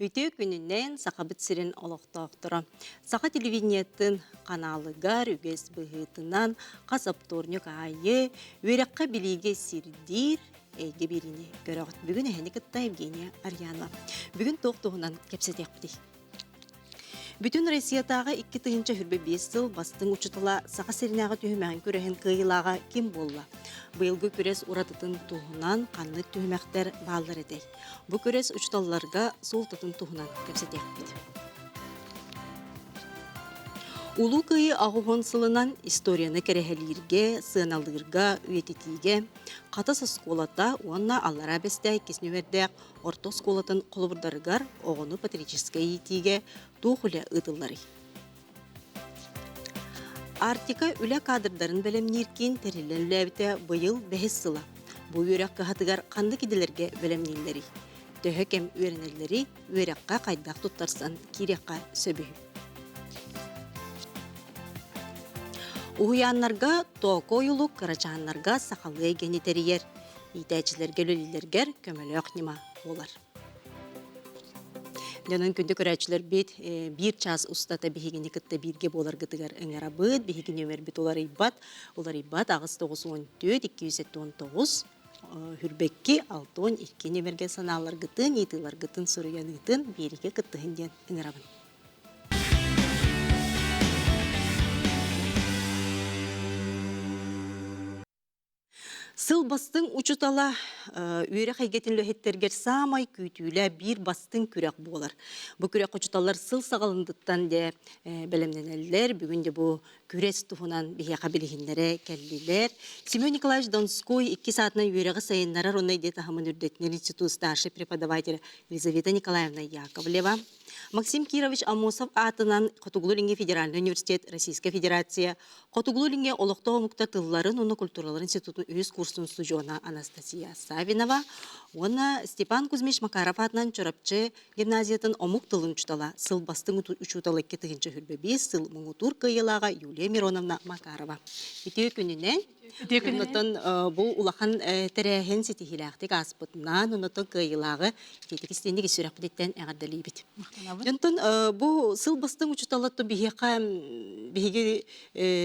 Үтүө күнүнэн Сахабыт сирин олохтоохторо. Саха телевидениетын ханаалыгар үгэс быһыытынан хас оптуорньук аайы үөрэххэ билиигэ сирдиир эйгэ биэриини көрөҕүт. Бүгүн эһэни кытта Евгения Арьянова. Бүгүн туох туһунан кэпсэтиэхпитий? Бүтүн Россиятааҕы 2025 сыл бастыҥ учуутала Саха сиринээҕи түһүмэҕин күрэһин кыайыылааҕа ким буолла? Быйылгы күрэс уратытын туһунан ханнык түһүмэхтэр бааллар этэй? Бу күрэс учууталларга суолтатын туһунан кэпсэтиэхпит. Улуу Кыайыы 80 сылынан историяны кэрэһэлииргэ, сыаналыырга, үйэтитиигэ Хатас оскуолата уонна Аллараа Бэстээх иккис нүмердээх орто оскуолатын холобурдарыгар оҕону патриотическай иитиигэ туох үлэ ыытылларый? Арктика үлэ кадрдарын бэлэмниир киин тэриллэн үлээбитэ быйыл бэһис сыла. Бу үөрэх кыһатыгар ханнык идэлэргэ бэлэмнииллэрий? Төһө кэм үөрэнэллэрий? Үөрэххэ хайдах туттарсан киириэххэ сөбүй? Уһуйааннарга тооко ойулук кырачааннарга сахалыы эйгэни тэрийэр. Иитээччилэргэ үлэлииллэргэр көмөлөөх ньыма буолар. Дьонун күндү көрөөччүлэрбит биир чаас устата биһигини кытта бииргэ буоларгытыгар ыҥырабыт. Биһиги нүөмэрбит уларыйбат. Уларыйбат 8 94 279 хүрбэкки 62 нүөмэргэ санааларгытын, ыйытыыларгытын суруйан ыытын, биэриигэ кыттыһын диэн ыҥырабын. Сыл бастыҥ учуутала үөрэх эйгэтин үлэһиттэргэр саамай күүтүүлээх биир бастыҥ күрэх буолар. Бу күрэх учууталлар сыл саҕаланыытыттан дьэ бэлэмнэнэллэр. Бүгүн дьэ бу күрэс туһунан биһиэхэ билиһиннэрэ кэллилэр. Семен Николаевич Донской иккис аатынан үөрэҕи сайыннарар уонна идэ таһымын үрдэтинэр институт старшай преподавателэ Елизавета Николаевна Яковлева, Максим Кирович Аммосов аатынан Хотугулуу-Илиҥҥи федеральнай университет Российскай Федерация Хотугулуу-Илиҥҥэ олохтоох омуктар тылларын уонна культураларын институтун үһүс курсун устудьуона Анастасия Савинова уонна Степан Кузьмич Макаров аатынан Чурапчы гимназиятын омук тылын учуутала, сыл бастыҥ учуутала 2025 сыл муҥутуур кыайыылааҕа Юлия Мироновна Макарова. Үтүө күнүнэн! Үтүө күнүнэн! Онтон бу улахан тэрээһин ситиһиилээхтик ааспытынан, онтон кыайыылааҕы итиитик истиҥник ис сүрэхпититтэн эҕэрдэлиибит. Онтон бу сыл бастыҥ учууталлар биһиэхэ биһиги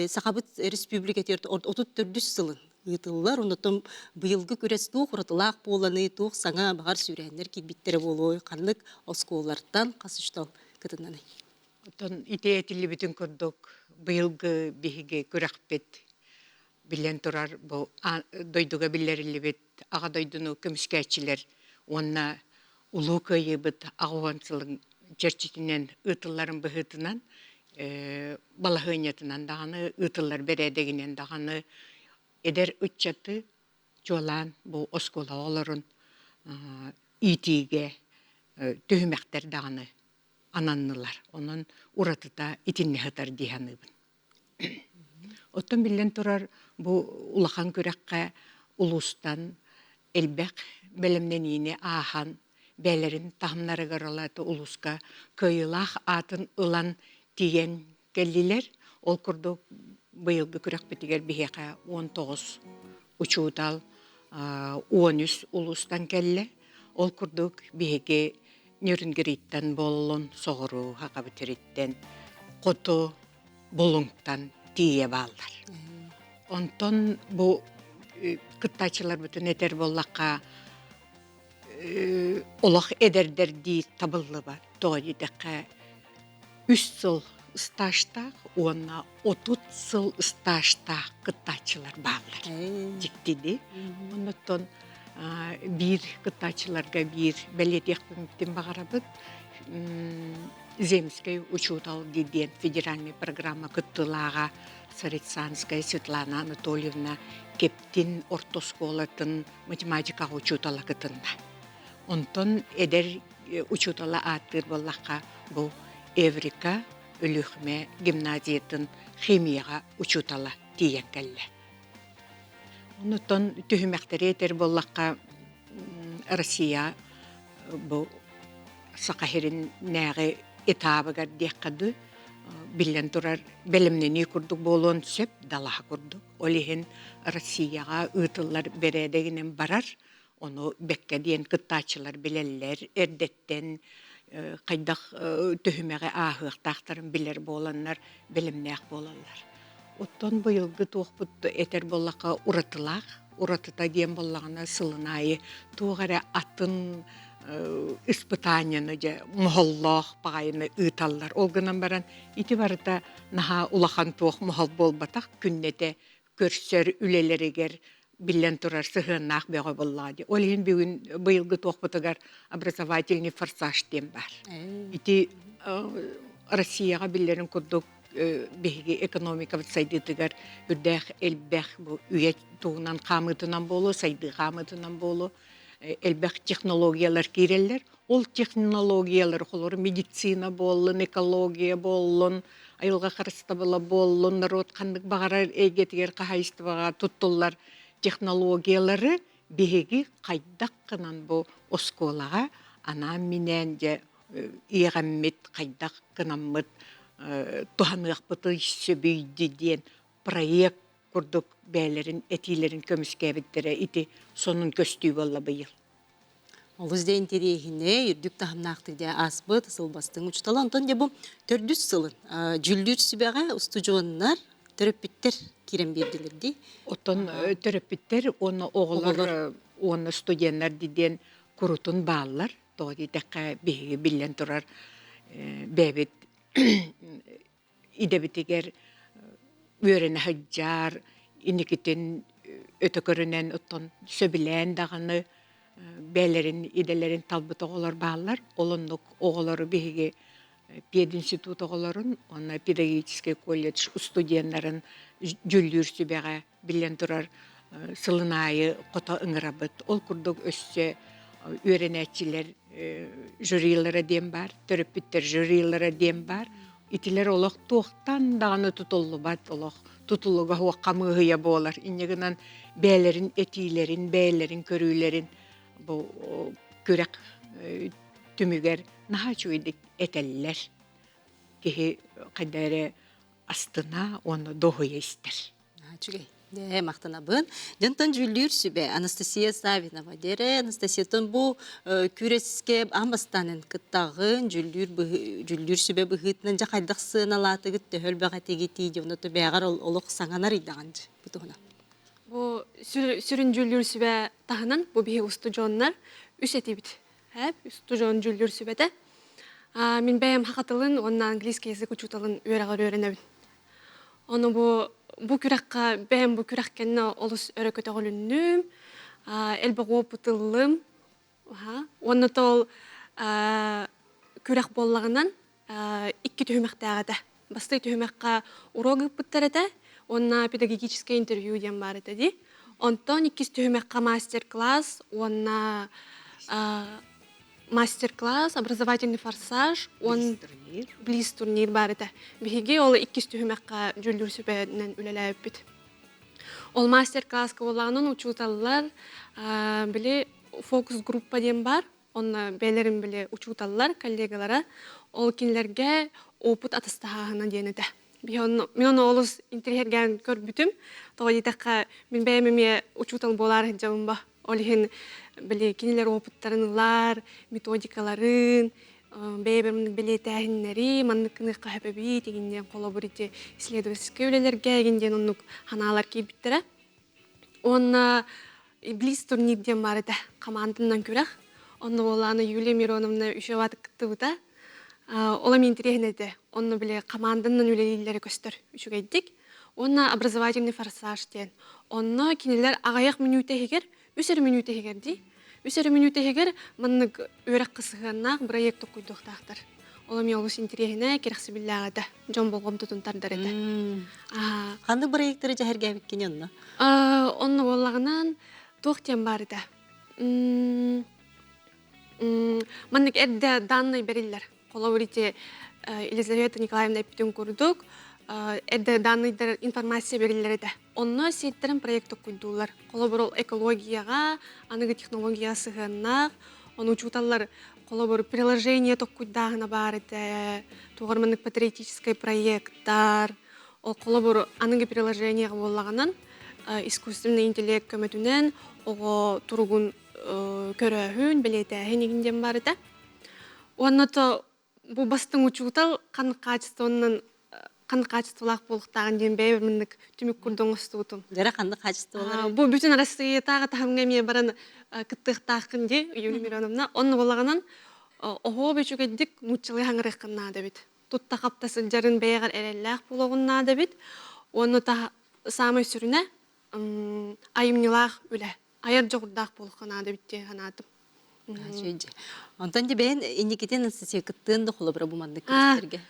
Сахабыт Республикатыгар 34 сылын ыытыллар. Онтон быйылгы күрэс туох уратылаах буоланый, туох саҥа баҕар сүүрээннэр киирбиттэрэ буолуой, ханнык оскуолалартан хас учуутал кытыннаный? Оттон ити этиллибитин курдук быйылгы биһиги күрэхпит биллэн турар бу дойдуга биллэриллибит Аҕа дойдуну көмүскээччилэр уонна Улуу Кыайыыбыт 80 сылын чэрчитинэн ыытылларын быһыытынан балаһыанньатынан даҕаны ыытыллар бэрээдэгинэн даҕаны эдэр ыччаты чуолаан бу оскуола оҕолорун иитиигэ түһүмэхтэр даҕаны ананнылар. Онон уратыта итиннэ сытар дии саныыбын. Оттон биллэн турар, бу улахан күрэххэ улуустан элбэх бэлэмнэниини ааһан, бэйэлэрин таһымнарыгар ылааты улууска кыайыылаах аатын ылан тиийэн кэллилэр. Ол курдук быйылгы күрэхпитигэр биһиэхэ 19 учуутал 13 улуустан кэллэ. Ол курдук биһиги Нюрнгриттэн буоллун, соҕуруу Хакабытириттэн, хоту Булуҥтан тиийэ бааллар. Онтон бу кыттааччыларбытын этэр буоллахха, олох эдэрдэрдии табыллыбат. Тоҕо диэтэххэ, үс сыл стажтаах уонна 30 сыл стажтаах кыттааччылар бааллар. Дьиктини. Оннуттан биир кыттааччыларга биир бэлиэтиэхпин баҕарабыт. Земскэй учуутал диэн федеральнай программа кыттыылааҕа Царицанская Светлана Анатольевна Кептин орто оскуолатын математикаҕа учуутала кытынна. Онтон эдэр учуутала ааттыыр буоллахха, бу Эврика Өлүөхүмэ гимназиятын химияҕа учуутала тиийэн кэллэ. Онтон түһүмэхтэри этэр буоллахха, Россия бу Саха сиринээҕи этабыгар диэххэ дуу, биллэн турар бэлэмнэнии курдук буолуон сөп, далаһа курдук. Ол иһин Россияҕа ыытыллар бэрээдэгинэн барар. Ону бэккэ диэн кыттааччылар билэллэр, эрдэттэн. хайдах түһүмэҕи ааһыахтаахтарын билэр буоланнар бэлэмнээх буолаллар. Оттон быйылгы туохпут этэр буоллахха уратылаах, уратыта диэн буоллаҕына сылын аайы туох эрэ атын испытанияны дьэ моһоллоох баҕайыны ыыталлар. Ол гынан баран ити барыта наһаа улахан туох моһол буолбатах күннэтэ көрсөр үлэлэригэр биллэн турар сыһыаннаах бөҕө буоллаҕа дии. Ол иһин бүгүн быйылгы туохпутугар образовательный форсаж диэн баар. Ити Россияҕа биллэрин курдук биһиги экономикабыт сайдыытыгар үрдээх элбэх бу үйэ туһунан хаамыытынан буолуо, сайдыы хаамыытынан буолуо элбэх технологиялар киирэллэр. Ол технологиялар холобур медицина буоллун, экология буоллун, айылҕа харыстабыла буоллун, норуот ханнык баҕарар эйгэтигэр хаһаайыстыбаҕа туттуллар технологиялары биһиги хайдах гынан бу оскуолаҕа анаан-минээн дьэ иэҕэммит, хайдах гынаммыт туһаныахпытый сөбүй диэн проект курдук бэйэлэрин этиилэрин көмүскээбиттэрэ ити сонун көстүү буолла быйыл. Олус да интэриэһинэй, үрдүк таһымнаахтык дьэ ааспыт сылбастыҥ учуутала. Онтон дьэ бу төрдүс сылын дьүүллүүр сүбэҕэ устудьуоннар, төрөппүттэр киирэн биэрдилэр дии. Оттон төрөппүттэр уонна оҕолор уонна студеннар диэн курутун бааллар. Тоҕо диэтэххэ биһиги биллэн турар бэйэбит идэбитигэр үөрэнэ сылдьар, инникитин өтө көрүнэн оттон сөбүлээн даҕаны бэйэлэрин идэлэрин талбыт оҕолор бааллар. Ол оннук оҕолору биһиги пединститут оҕолорун уонна педагогическай колледж студеннарын дьүүллүүр сүбэҕэ биллэн турар сылын аайы хото ыҥырабыт. Ол курдук өссө үөрэнээччилэр жюрилара диэн баар, төрөппүттэр жюрилара диэн баар. Итилэр олох туохтан даҕаны тутуллубат, олох тутулуга суох хамыыһыйа буолар. Инньэ гынан бэйэлэрин этиилэрин, бэйэлэрин көрүүлэрин бу күрэх түмүгэр наһаа үчүгэйдик этэллэр. Киһи хайда эрэ астына уонна дуоһуйа истэр. Үчүгэй. Дьэ, махтанабын. Дьонтон дьүүллүүр сүбэ Анастасия Савинова диэрэ. Анастасиятын бу күрэскэ аан бастаанын кыттаҕын, дьүүллүүр дьүүллүүр сүбэ быһыытынан дьэ хайдах сыаналаатыгыт, төһө элбэх этигитий, дьэ онно бэҕэр олох саҥанар ыйдаҕын дьэ бу туһунан. Бу сүрүн дьүүллүүр сүбэ таһынан бу биһи устудьуоннар үс этибит. Устудьуон дьүүллүүр сүбэтэ. Мин бэйэм саха тылын уонна английский язык учууталын үөрэҕэр үөрэнэбин. Ону бу күрэххэ бэйэм бу күрэх кэннэ олус өрө көтөҕүлүннүм, элбэх уопут ыллым. Уонна то ол күрэх буоллаҕынан икки түһүмэхтээх этэ. Бастакы түһүмэххэ уруок ыыппыттар этэ уонна педагогическое интервью диэн баар этэ дии. Онтон иккис түһүмэххэ мастер-класс уонна мастер-класс, образовательный форсаж, он близ турнир баар этэ. Биһиги ол иккис түһүмэххэ дьүүллүүр сүбэнэн үлэлээбиппит. Ол мастер-класска буоллаҕынан учууталлар били фокус-группа диэн баар. Онно бэйэлэрин били учууталлар, коллегалара ол кинилэргэ опыт атастаһааһына диэн этэ. Мин ону олус интэриэһиргээн көрбүтүм. Тоҕо диэтэххэ, мин бэйэм эмиэ учуутал буолаары сылдьабын ба. Ол иһин били кинилэр опыттарын ылар, методикаларын, бэйэбэр маннык бэлиэтээһиннэри, маннык гыныахха сөп эбит игин диэн холобур ити исследовательскай үлэлэргэ игин диэн оннук ханаалар киирбиттэрэ. Уонна Близ турнир диэн баар этэ, хамаанданан күрэх. Онно буоллаҕына Юлия Мироновна үчүгэй кыттыбыта. Ол эмиэ интэриэһинэй этэ. Онно били хамаанданан үлэлииллэрэ көстөр үчүгэйдик. Уонна образовательный форсаж диэн. Онно кинилэр аҕыйах мүнүүтэ иһигэр, үс эрэ мүнүүтэ иһигэр дии, үс эрэ мүнүүтэ иһигэр маннык үөрэх сыһыаннаах бырайыак толкуйдуохтаахтар. Ол эмиэ олус интэриэһинэй, кэрэхсэбиллээх этэ. Дьон болҕомтотун тардар этэ. Ханнык бырайыактары дьэһэргээбиккин онно? Онно буоллаҕынан туох диэн баар этэ? Маннык эрдэ данные бэриллэр. Холобур ити Елизавета Николаевна эппитин курдук, эрдэ данныйдар информация бэриллэр этэ. Онно сиэттэрин проект толкуйдууллар. Холобур, ол экологияҕа, аныгы технологияҕа сыһыаннаах, ону учууталлар холобур приложение толкуйдааһына баар этэ, туох маннык патриотическай проекттар, ол холобур аныгы приложениеҕа буоллаҕынан искусственный интеллект көмөтүнэн оҕо туругун көрөөһүн, бэлиэтээһин игин диэн баар этэ. Уонна то бу бастыҥ учуутал ханнык хаачыстыбаннан ханнык хаачыстыбалаах буолуохтааҕын диэн бэйэбэр маннык түмүк курдук оҥостубутум. Дьэрэ ханнык хаачыстыбалары? Бу бүтүн Арассыыйатааҕы таһымҥа эмиэ баран кыттыахтааххын дии Юлия Мироновна. Онно буоллаҕынан оһуо үчүгэйдик нууччалыы хаҥырыаххын наада эбит. Тутта-хапта сылдьарын бэйэҕэр эрэллээх буолуоҕун наада эбит. Уонна саамай сүрүнэ айымньылаах үлэ, айар дьоҕурдаах буолуохха наада эбит дии санаатым. Онтон дьэ бэйэн инникитин Анастасия кыттыан да холобура бу маннык күрэхтэргэ.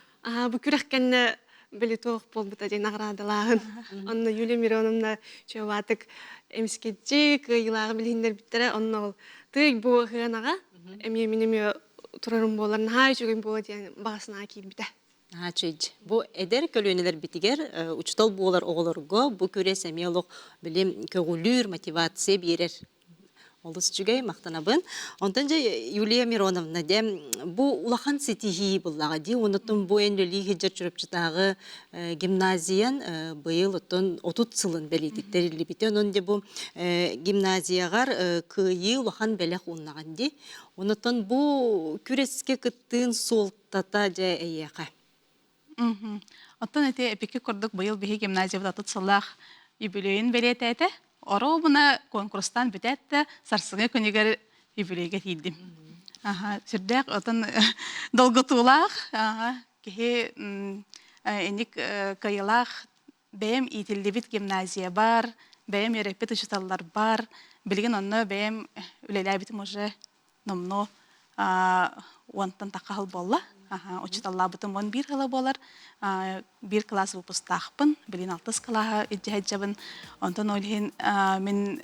Бу күрэх кэннэ били туох буолбута диэн наҕараадалааһын. Онно Юлия Мироновна чуобаатык эмискэччи кыайыылааҕы билиһиннэрбиттэрэ. Онно ол тый бу сыанаҕа эмиэ мин эмиэ турарым буолар наһаа үчүгэй буолуо диэн баҕа санаа киирбитэ. Наһаа Бу эдэр көлүөнэлэрбитигэр учуутал буолар оҕолорго бу күрэс эмиэ олох билим көҕүлүүр, мотивация биэрэр. Олус үчүгэй, махтанабын. Онтон дьэ Юлия Мироновна дьэ бу улахан ситиһии буллаҕа дии. Оннуттан бу эн үлэлии сылдьар Чурапчытааҕы гимназиян быйыл оттон 30 сылын бэлиэтик тэриллибитэ. Онон дьэ бу гимназияҕар кыайыы улахан бэлэх ууннаҕын дии. Оннуттан бу күрэскэ кыттыын суол Тата дьэ эйиэхэ. Оттон ити эпики курдук быйыл биһи гимназиябыт 30 сыллаах юбилейын бэлиэтээтэ. Оруобуна куонкурустаан бүтээт да сарсыҥҥы күнүгэр юбилейга тиийдим. Аха, сүрдээх отон долгутуулаах киһи инник кыайыылаах бэйэм иитиллибит гимназиябар, бэйэм үөрэппит учууталларбар, билигин онно бэйэм үлэлээбитим уже номнуо уонтан тахха сыл буолла. Учууталлаабытым 11 сыла буолар. Биир кылаас выпусктаахпын, билин алтыс кылааһа илдьэ сылдьабын. Онтон ол иһин мин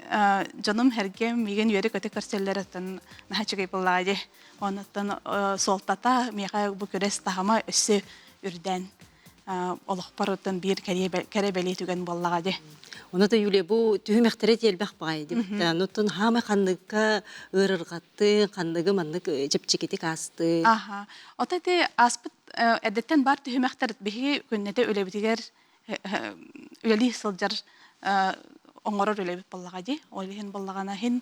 дьонум сэргэм миигин үөрэ-көтө көрсөллөр оттон наһаа үчүгэй буоллаҕа дии. Онуттан суолтата миэхэ бу күрэс таһыма өссө үрдээн олохпор оттон биир кэрэ бэлиэ түгэн буоллаҕа дии. Ону да Юлия бу түһүмэхтэрэ тиэлбэх баҕайы дибиттэ. Онуттан хаамай ханныгка ыарырҕатты, ханныгы маннык чэпчэкитик аасты. Аха. Ото ити ааспыт эрдэттэн бар түһүмэхтэр биһиги күннэтэ үлэбитигэр үлэлии сылдьар оҥорор үлэбит буоллаҕа дии. Ол иһин буоллаҕына иһин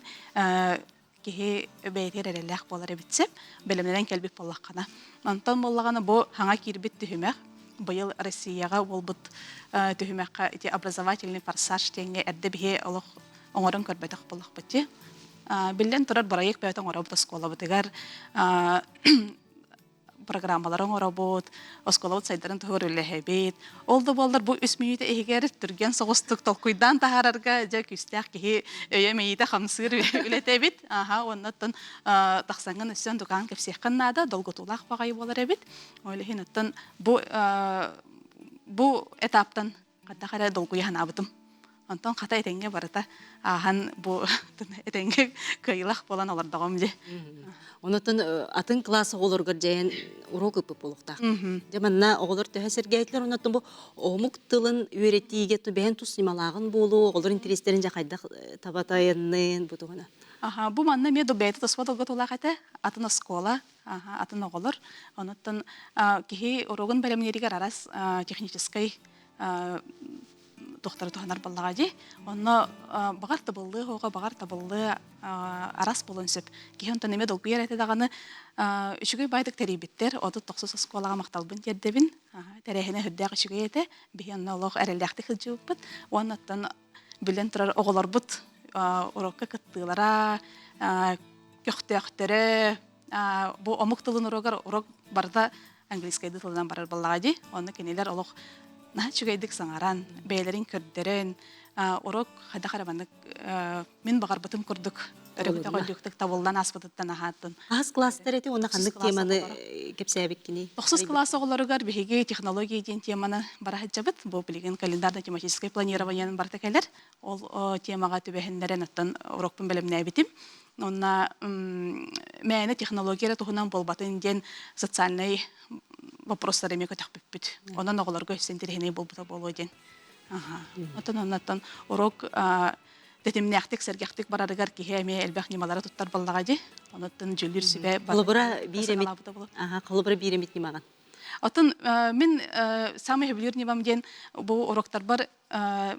киһи бэйэтигэр эрэллээх буолар эбит сөп, бэлэмнэнэн кэлбит буоллаххына. Онтон буоллаҕына бу хаҥа киирбит түһүмэх, быйыл Россияҕа буолбут түһүмэххэ ити образовательный форсаж диэҥҥэ эрдэ биһи олох оҥорон көрбөтөх буоллахпыт дии. Биллэн турар бырайыак бэйэтэ оҥоробут оскуолабытыгар программалары оҥоробут, оскуолабыт сайдарын туһугар үлэлэһэбит. Ол да буоллар бу үс мүнүүтэ иһигэр түргэн соҕустук толкуйдаан таһаарарга дьэ күүстээх киһи өйө-мэйиитэ хамсыыр үлэтэ эбит. Аха, уонна оттон тахсаҥҥын өссө дукаан кэпсиэххин наада, долгутуулаах баҕайы буолар эбит. Ол иһин оттон бу бу этаптан хайдах эрэ долгуйа санаабытым. Онтон хата этэҥҥэ барыта ааһан бу этэҥҥэ кыайыылаах буолан олордоҕум дии. Онотон атын класс оҕолоругар дьайан уруок ыппыт буолуохтаах. Дьэ манна оҕолор төһө сэргээтилэр онотон бу омук тылын үөрэтиигэ бэйэн тус ньымалааҕын буолуо, оҕолор интэриэстэрин дьэ хайдах таба тайаннын бу туһунан. Аха, бу манна эмиэ бэйэтэ туспа долгутуулаах этэ. Атын оскуола, атын оҕолор. Онуттан киһи уруогун бэлэмнииригэр арас техническэй туохтары туһанар буоллаҕа дии. Онно баҕар табыллыа оҕо, баҕар табыллыа арас буолуон сөп. Киһи онтон эмиэ долгуйар этэ даҕаны үчүгэй баайдык тэрийбиттэр. 39 оскуолаҕа махталбын тиэрдэбин. Тэрээһинэ сүрдээх үчүгэй этэ. Биһи онно олох эрэллээхтик сылдьыбыппыт. Уонна оттон билэн турар оҕолорбут урокка кыттыылара, көхтөөхтөрө, бу омук тылын уруогар урок барыта английскайдыы тылынан барар буоллаҕа дии. Онно кинилэр олох наһаа үчүгэйдик саҥаран, бэйэлэрин көрдөрөн, урок хайдах эрэ маннык мин баҕарбытым курдук өрөкүтэ табыллан ааспытыттан аһааттын. Хаһыс класстар эти уонна ханнык теманы кэпсээбиккиний? Тохсус класс оҕолоругар биһиги технология диэн теманы бара сылдьабыт. Бу билигин календарно-тематическое планированиенан барыта кэлэр. Ол темаҕа түбэһиннэрэн оттон урокпун бэлэмнээбитим. Онно мээнэ технология эрэ туһунан буолбатын диэн социальнай вопростары эмиэ көтөхпүппүт. Онон оҕолорго өссө интэриэһинэй буолбута буолуо диэн. Оттон оннуттан урок тэтимнээхтик, сэргэхтик барарыгар киһи эмиэ элбэх ньымалары туттар буоллаҕа дии. Онуттан дьүүллүүр сүбэ Холобура биир эмит холобура биир эмит ньымаҕын. Оттон мин самый сөбүлүүр ньымам диэн бу уроктарбар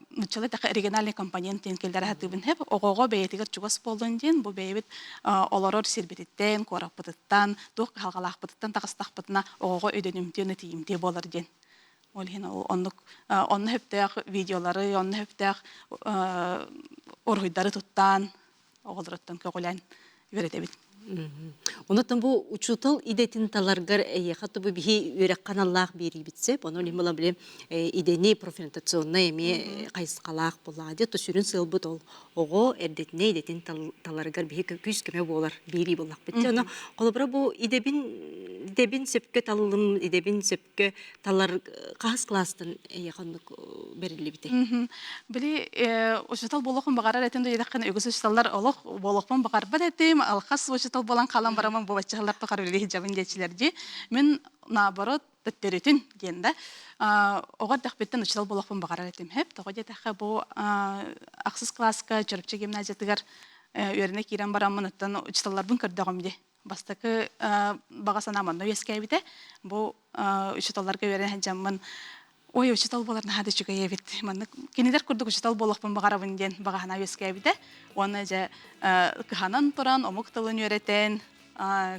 нуччалыы таха региональный компонент диэн киллэрэ сатыыбын хэп оҕоҕо бэйэтигэр чугас буоллун диэн бу бэйэбит олорор сирбититтэн, куораппытыттан, туох кыһалҕалаахпытыттан таҕыстахпытына оҕоҕо өйдөнүмтүө, тиийимтиэ буолар диэн. Ол иһин оннук онно сөптөөх видеолары, онно сөптөөх уруһуйдары туттаан оҕолоруттан көҕүлээн үөрэтэбит. Онон бу учуутал идэтин таларгар эйиэхэ тубу биһи үөрэххэ аналлаах биэриибит сөп. Онон иһин була били идэни профориентационнай эмиэ хайысхалаах буоллаҕа дии. То сүрүн сыалбыт ол оҕо эрдэтинэ идэтин таларыгар биһи күүс-көмө буолар биэрии буоллахпыт. Ону холобура бу идэбин идэбин сөпкө таллым, идэбин сөпкө талар хаһыс кылаастан эйиэхэ оннук бэриллибитэй? Били учуутал буолуохпун баҕарар этим да диэтэххинэ үгүс учууталлар олох буолуохпун баҕарбат этим, алхас учуутал буолан хаалан бараммын бу баччалар тухары үлэлии сылдьабын диэччилэр дии. Мин наоборот төттөрүтүн диэн да оҕо эрдэхпиттэн учуутал буолуохпун баҕарар этим. Хэп тоҕо диэтэххэ бу ахсыс кылааска Чурапчы гимназиятыгар үөрэнэ киирэн бараммын оттон учууталларбын көрдөҕүм дии. Бастакы баҕа санаам онно үөскээбитэ. Бу учууталларга үөрэнэ сылдьаммын ой, учуутал буолар наһаа да үчүгэй эбит. Маннык кинилэр курдук учуутал буолуохпун баҕарабын диэн баҕа санаа үөскээбитэ. Уонна дьэ кыһанан туран омук тылын үөрэтэн,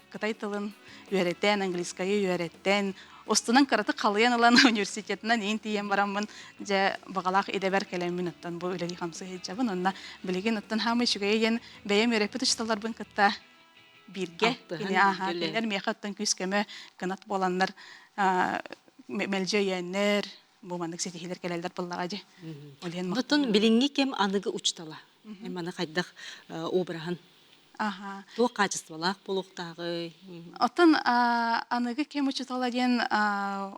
кытай тылын үөрэтэн, английскайы үөрэтэн, устунан кыратык халыйан ылан университетынан иин тиийэн бараммын дьэ баҕалаах идэбэр кэлэммин оттон бу үлэлии хамсыы сылдьабын. Онно билигин оттон хаамай үчүгэйэ диэн бэйэм үөрэппит учууталларбын кытта бииргэ кини ааһа кинилэр миэхэ оттон күүс-көмө кынат буоланнар мэлдьи өйөөннөр бу маннык ситиһиилэр кэлэллэр буоллаҕа дии. Ол иһин Оттон билиҥҥи кэм аныгы учуутала. Маны хайдах обраһын Аха. Туох хаачыстыбалаах буолуохтааҕый? Оттон аныгы кэм учуутала диэн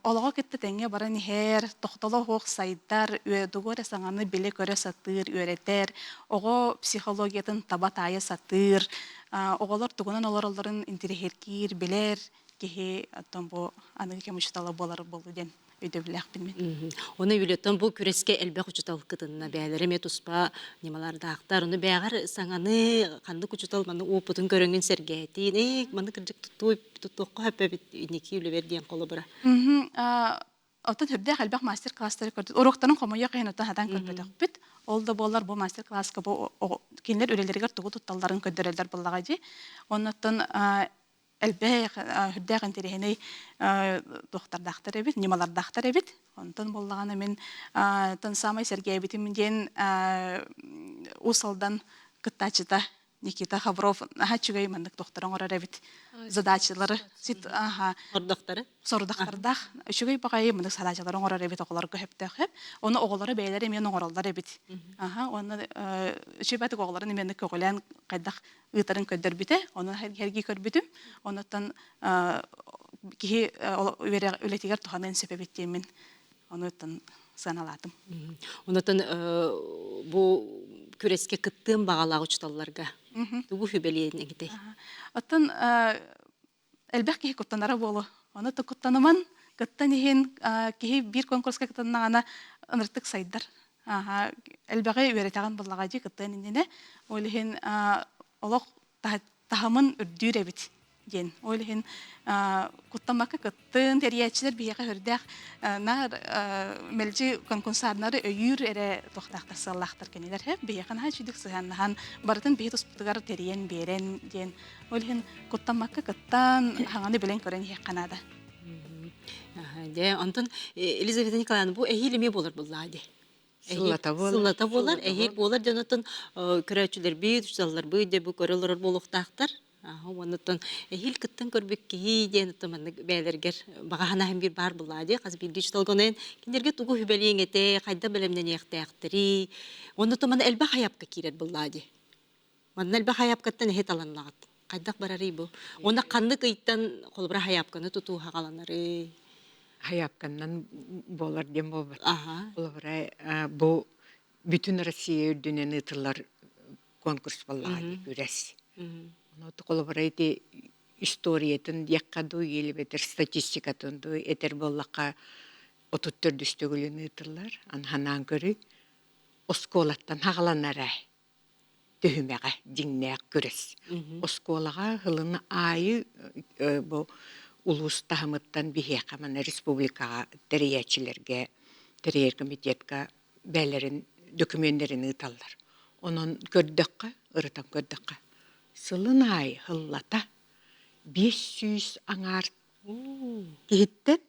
олоҕо кытта тэҥҥэ баран иһэр, тохтоло суох сайдар, тугу эрэ саҥаны билэ-көрө сатыыр, үөрэтэр, оҕо психологиятын таба таайа сатыыр, оҕолор тугунан олороллорун интэриэһиргиир, билэр киһи оттон бу аныгы кэм учуутала буолар буолуо диэн өйдөбүллээхпин мин. Оны үлэттэн бу күрэскэ элбэх учуутал кытынна. Бээлэрэ эмиэ туспа ньымалардаахтар. Ону бээҕэр саҥаны ханнык учуутал манны опытын көрөҥүн сэргээтиин, ээ манны кырдьык туттуу туттуохха сөп эбит инники үлэбэр диэн холобура. Оттон үрдээх элбэх мастер-класстары көрдүт. Уруоктарын хомойуох иһин оттон хатан көрбөтөхпүт. Ол да буоллар бу мастер-класска бу кинилэр үлэлэригэр тугу тутталларын көрдөрөллөр буоллаҕа дии. Оннуттан элбэх үрдээх интэриэһинэй туохтардаахтар эбит, ньымалардаахтар эбит. Онтон буоллаҕына мин тон саамай сэргээбитим диэн Уус Алдан кыттааччыта Никита Хавров наһаа үчүгэй маннык туохтары оҥорор эбит задачалары сорудахтары сорудахтардаах үчүгэй баҕайы маннык задачалары оҥорор эбит оҕолорго сөптөөх сөп ону оҕолоро бэйэлэрэ эмиэ оҥороллор эбит аха уонна үчүгэй баҕайытык оҕолорун эмиэ көҕүлээн хайдах ыытарын көрдөрбүтэ, ону сэргии көрбүтүм. Онуттан киһи үлэтигэр туһаныан сөп эбит диэммин онуттан сыаналаатым. Онотон бу күрэскэ кыттыан баҕалаах учууталларга тугу сүбэлиэн эбитэй? Оттон элбэх киһи куттанара буолуо. Ону куттаныман кыттан иһин киһи биир конкурска кытыннаҕына ыныртык сайдар. Элбэҕи үөрэтэҕин буллаҕа дии кыттыан иннинэ. Ол иһин олох таһымын үрдүүр эбит диэн. Ол иһин куттаммакка кыттын, тэрийээччилэр биһиэхэ үрдээх наар мэлдьи конкурсааннары өйүүр эрэ туохтаахтар сыаллаахтар кинилэр. Биһиэхэ наһаа үчүгдүк сыһыаннаһан, барытын биһи туспутугар тэрийэн биэрэн диэн. Ол иһин куттаммакка кыттан, хаҥаны билэн көрөн иһиэххэ наада. Дьэ, онтон Елизавета Николаевна, бу эһиил эмиэ буолар буоллаҕа дии. Сыллата буолар. Сыллата буолар, эһиил буолар дьонуттан көрөөччүлэрбит, учууталларбыт дьэ бу көрө олорор буолуохтаахтар. Уоннуттан эһиил кыттан көрбүт киһи диэн оттон маннык бэйэлэригэр баҕа санааһын биир баар буоллаҕа дии. Хас биирдии учууталга онон кинилэргэ тугу сүбэлиэҥ этэ, хайдах бэлэмнэниэхтээхтэрий. Оннуттан манна элбэх хайапка киирэр буоллаҕа дии. Манна элбэх хайаапкаттан эһи таланнаҕыт. Хайдах барарый бу? Уонна ханнык ыйтан холобура хайаапканы тутуу хаҕаланарый? Хайаапканнан буолар диэн буолбат. Аха. Холобура бу бүтүн Россия үрдүнэн ыытыллар конкурс буоллаҕа дии күрэс. Ону холобура ити историятын диэххэ дуу, или эбэтэр статистикатын дуу этэр буоллахха 34 төгүлүн ыытыллар. Аны санаан көрүй, оскуолаттан хаҕаланар ээ. түһүмэҕэ дьиҥнээх күрэс. Оскуолаҕа сылын аайы бу Улуус таһымыттан биһиэхэ манна республикаҕа тэрийээччилэргэ, тэрийэр комитетка бэйэлэрин дөкүмүөннэрин ыыталлар. Онон көрдөххө, ырытан көрдөххө, сылын аайы сыллата 500 аҥаар киһиттэн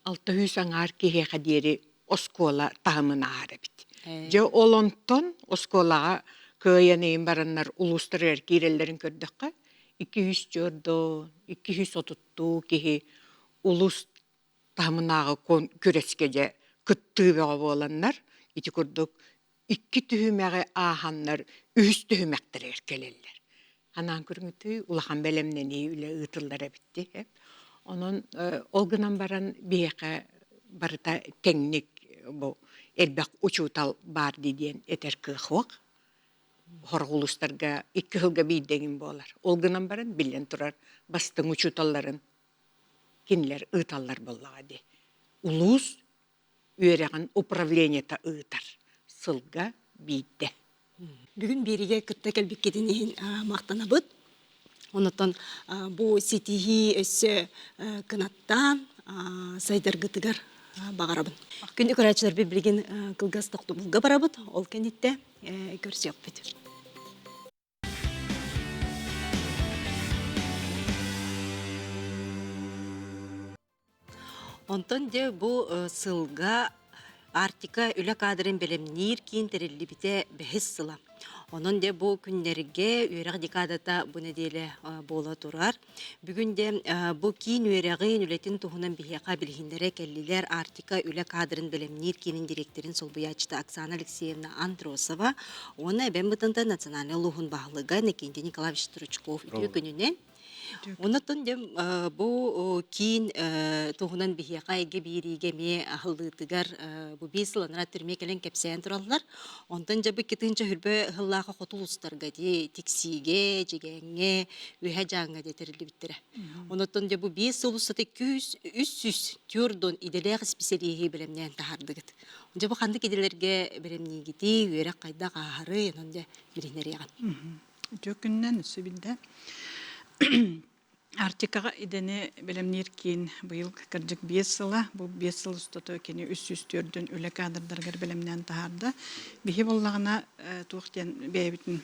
600 аҥаар киһиэхэ диэри оскуола таһымын ааһар эбит. Дьэ ол онтон оскуолаҕа кыайан иһин бараннар улуустарыгар киирэллэрин көрдөххө, 204, 230 киһи улуус таһымынааҕы күрэскэ дьэ кыттыы бөҕө буоланнар, ити курдук икки түһүмэҕи ааһаннар үһүс түһүмэхтэригэр кэлэллэр. Анаан көрүҥүтүй улахан бэлэмнэнии үлэ ыытыллар эбит дии. Онон ол гынан баран биһиэхэ барыта тэҥник бу элбэх учуутал баар дии диэн этэр кыах суох. Сорох улуустарга икки сылга биирдэ эҥин буолар. Ол гынан баран биллэн турар бастыҥ учууталларын кинилэр ыыталлар буоллаҕа дии. Улуус үөрэҕин управлениета ыытар сылга биирдэ. Бүгүн биэригэ кытта кэлбиккитин иһин махтанабыт. Онотон бу ситиһии өссө кынаттаан сайдаргытыгар баҕарабын. Күндү көрөөччүлэрбит билигин кылгас тохтобулга барабыт. Ол кэнниттэн көрсүөхпүт. Онтон дьэ бу сылга Арктика үлэ кадрын бэлэмниир киин тэриллибитэ бэһис сыла. Онон дьэ бу күннэргэ үөрэх декадата бу нэдиэлэ буола турар. Бүгүн дьэ бу киин үөрэҕин үлэтин туһунан биһиэхэ билиһиннэрэ кэллилэр Арктика үлэ кадрын бэлэмниир киинин дириэктэрин солбуйааччыта Оксана Алексеевна Андросова уонна Эбээн Бытантай национальнай улууһун баһылыга Никитин Николаевич Стручков үтүө күнүнэн. Онон дьэ бу киин туһунан биһиэхэ эйгэ биэриигэ эмиэ аһыллыытыгар бу биир сыл анараа түрмэ кэлэн кэпсээн тураллар. Онтон дьэ бу 2020 сыллааҕы хоту улуустарга дии Тиксиигэ, Дьигээҥҥэ, Үөһээ Дьааҥҥа дии тэриллибиттэрэ. Онон дьэ бу биир сыл устата 304 идэлээх исписэлииһи бэлэмнээн таһаардыгыт. Дьэ бу ханнык идэлэргэ бэлэмниигитий, үөрэх хайдах ааһарый, онон дьэ билиһиннэриэҕин. Үтүө күнүнэн өссө биирдэ. Арктикаҕа идэни бэлэмниир киин быйыл кырдьык биэс сыла. Бу биэс сыл устата кини 304 үлэ кадрдарыгар бэлэмнээн таһаарда. Биһи буоллаҕына туох диэн бэйэбитин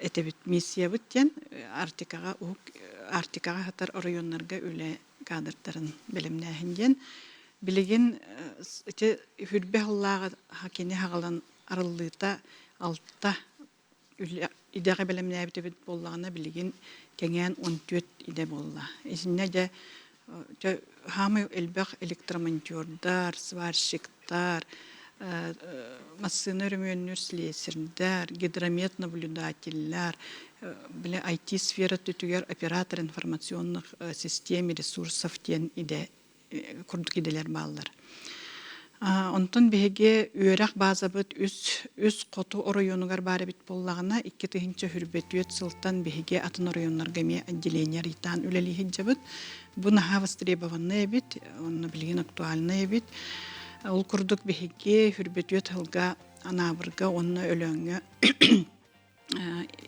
этэбит миссиябыт диэн Арктикаҕа уһук Арктикаҕа сытар оройуоннарга үлэ кадрдарын бэлэмнээһин диэн. Билигин ити хүрбэ сыллааҕы кини хаҕалан арыллыыта алта идэҕэ бэлэмнээбит эбит буоллаҕына билигин кэҥээн 14 идэ буолла. Итиннэ дьэ дьэ хаамай элбэх электромонтердар, сварщиктар, массыына өрөмүөннүүр слесарьдар, гидромет-наблюдателлэр, били IT-сфера өттүгэр оператор информационных систем и ресурсов диэн идэ курдук идэлэр бааллар. Онтон биһиги үөрэх баазабыт үс, үс хоту оройуонугар баар эбит буоллаҕына, 2024 сылтан биһиги атын оройуоннарга эмиэ отделение арыйтаан үлэлии сылдьабыт. Бу наһаа востребованный эбит, онно билигин актуальный эбит. Ол курдук биһиги хүрбэтүөт сылга Анаабырга уонна Өлөөҥҥө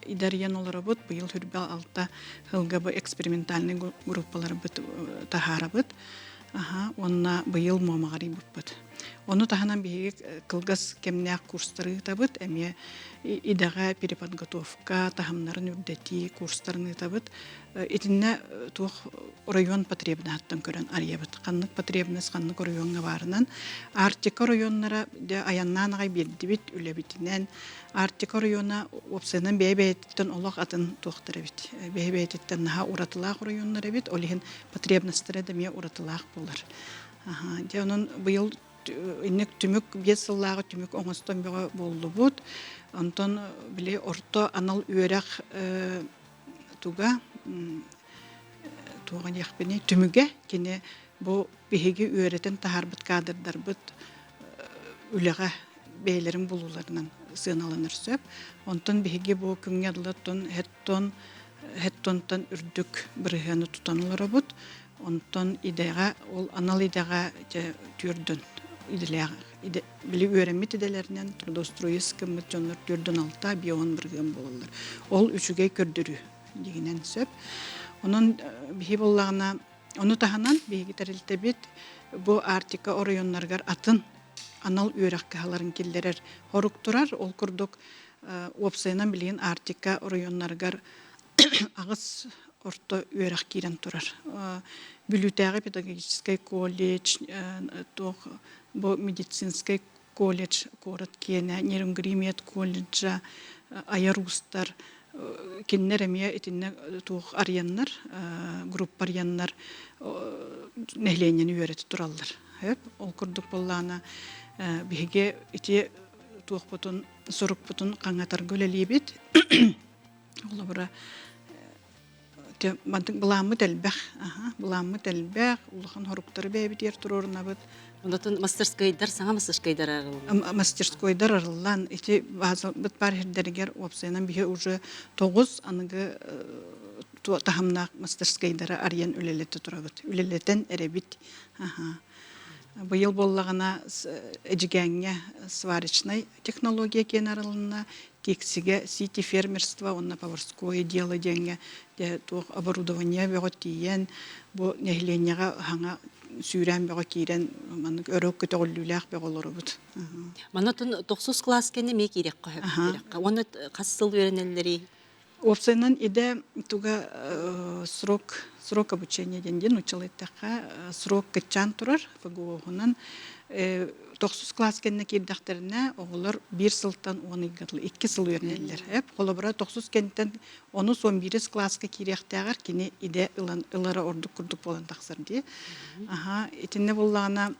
идарыйан олоробут. Быйыл хүрбэ алта сылга бу экспериментальный группаларбыт таһаарабыт. Аха, уонна быйыл Муомаҕа арыйбыппыт. Ону таһынан биһиги кылгас кэмнээх курстары ыытабыт. Эмиэ идэҕэ переподготовка, таһымнарын үрдэтии курстарын ыытабыт. Итиннэ туох оройуон потребноһыттан көрөн арыйабыт. Ханнык потребность ханнык оройуоҥҥа баарынан. Арктика оройуоннара дьэ айаннаан аҕай биэрдибит үлэбитинэн. Арктика оройуона уопсайынан бэйэ-бэйэтиттэн олох атын туохтар эбит. Бэйэ-бэйэтиттэн наһаа уратылаах оройуоннар эбит. Ол иһин потребностара да эмиэ уратылаах буолар. Дьэ онон быйыл инник түмүк биэс сыллааҕы түмүк оҥостон бөҕө буоллубут. Онтон били орто анал үөрэх туга туоҕа диэхпиний түмүгэ кини бу биһиги үөрэтэн таһаарбыт кадрдарбыт үлэҕэ бэйэлэрин булууларынан сыаналанар сөп. Онтон биһиги бу күҥҥэ дылы хэттон хэттонтон үрдүк бырыһыаны тутан олоробут. Онтон идэҕэ ол анал идэҕэ дьэ түөрдөн идэлээх били үөрэммит идэлэринэн трудоустроец гыммыт дьоннор түөрдөн алта бион бырыһыан буолаллар. Ол үчүгэй көрдөрүү дигинэн сөп. Онон биһи буоллаҕына ону таһынан биһиги тэрилтэбит бу Арктика оройуоннарыгар атын анал үөрэх кыһаларын киллэрэр хорук турар. Ол курдук уопсайынан билигин Арктика оройуоннарыгар аҕыс орто үөрэх киирэн турар. Бүлүүтээҕи педагогическай колледж, туох бу медицинскэй колледж куорат киэнэ, Нерюнгри медколледжа, айар уустар кинилэр эмиэ итиннэ туох арыйаннар, группа арыйаннар нэһилиэнньэни үөрэтэ тураллар. Ол курдук буоллаҕына биһиги ити туохпутун, сорукпутун хаҥатарга үлэлиибит. Холобура, мантык былааммыт элбэх. Былааммыт элбэх, улахан хоруктары бэйэбитигэр туруорунабыт. Онотон мастерскойдар, саҥа мастерскойдар арыллан. Мастерскойдар арыллан, ити базабыт бар сирдэригэр уопсайынан биһи уже тоҕус аныгы таһымнаах мастерскойдары арыйан үлэлэтэ турабыт. Үлэлэтэн эрэбит. Быйыл буоллаҕына Эдьигээҥҥэ сварочнай технология киэн арылынна, Тиксигэ сити фермерство уонна поварское дело диэҥҥэ туох оборудование бөҕө тиийэн, бу нэһилиэнньэҕэ хаҥа сүүрээн бөҕө киирэн маннык өрө көтөҕүллүүлээх бөҕө олоробут. Манна тохсус кылаас кэннэ эмиэ киириэххэ сөп. Уонна хас сыл үөрэнэллэрий? Уопсайынан идэ туга срок срок обучения диэн диэн нууччалыы эттэххэ срок кыччаан турар ФГО-һунан тохсус класс кэннэ киирдэхтэринэ оҕолор биир сылтан 10 ыйга дылы 2 сыл үөрэнэллэр. Эп холобура тохсус кэнниттэн онус 11 класска киириэхтээҕэр кини идэ ылан ылара ордук курдук буолан тахсар дии. Аха итиннэ буоллаҕына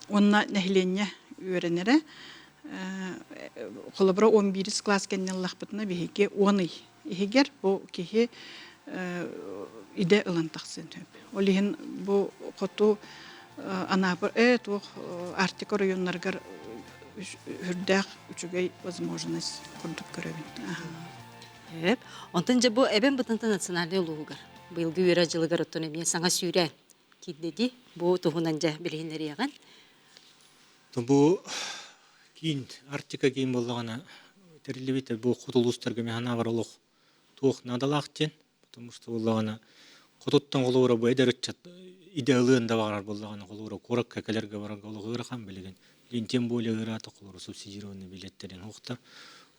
Уонна нэһилиэнньэ үөрэнэрэ. Холобура, 11 кылаас кэннэ ыллахпытына, биһиги 10 ый иһигэр бу киһи идэ ылан тахсыан сөп. Ол иһин бу хоту Анаабыр туох Арктика оройуоннарыгар үрдээх үчүгэй возможность курдук көрөбүн. Эп. Онтон дьэ бу Эбэм Бытанта национальнай улууһугар быйылгы үөрэх дьылыгар оттон эмиэ саҥа сүүрээн киирдэ Бу туһунан дьэ билиһиннэриэҕин. Бу киин, Арктика киин буоллаҕына тэриллибит бу хоту улуустарга мин санаабар олох туох наадалаах диэн. Потому что буоллаҕына хотуттан холобура бу эдэр ыччат идэ ылыан да баҕарар буоллаҕына холобура куоракка кэлэргэ барарга олох ыарахан билигин. Билигин тем более ыараата холобура субсидированный билеттэрин уохтар.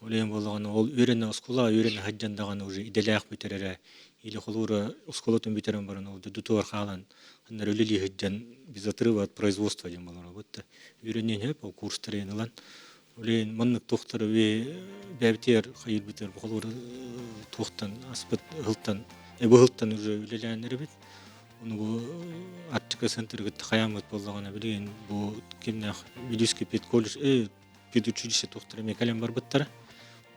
Ол иһин буоллаҕына ол үөрэнэ оскуола үөрэнэ сылдьан даҕаны уже идэлээх бүтэрэрэ или холобура оскуолатын бүтэрэн баран ол дойдутугар хаалан аннары үлэлии сылдьан без отрыва от производства диэн буолар да үөрэниэн сөп ол курстарын ылан ол маннык туохтары бэйэбитигэр хайыырбытыгар холобура туохтан аспыт ыһылтан быһылтан уже үлэлээн эрэбит ону бу Арктика центрыгыт хайааммыт буоллаҕына билигин бу кимнээх Вилюйский педколледж педучилище туохтара эмиэ кэлэн барбыттара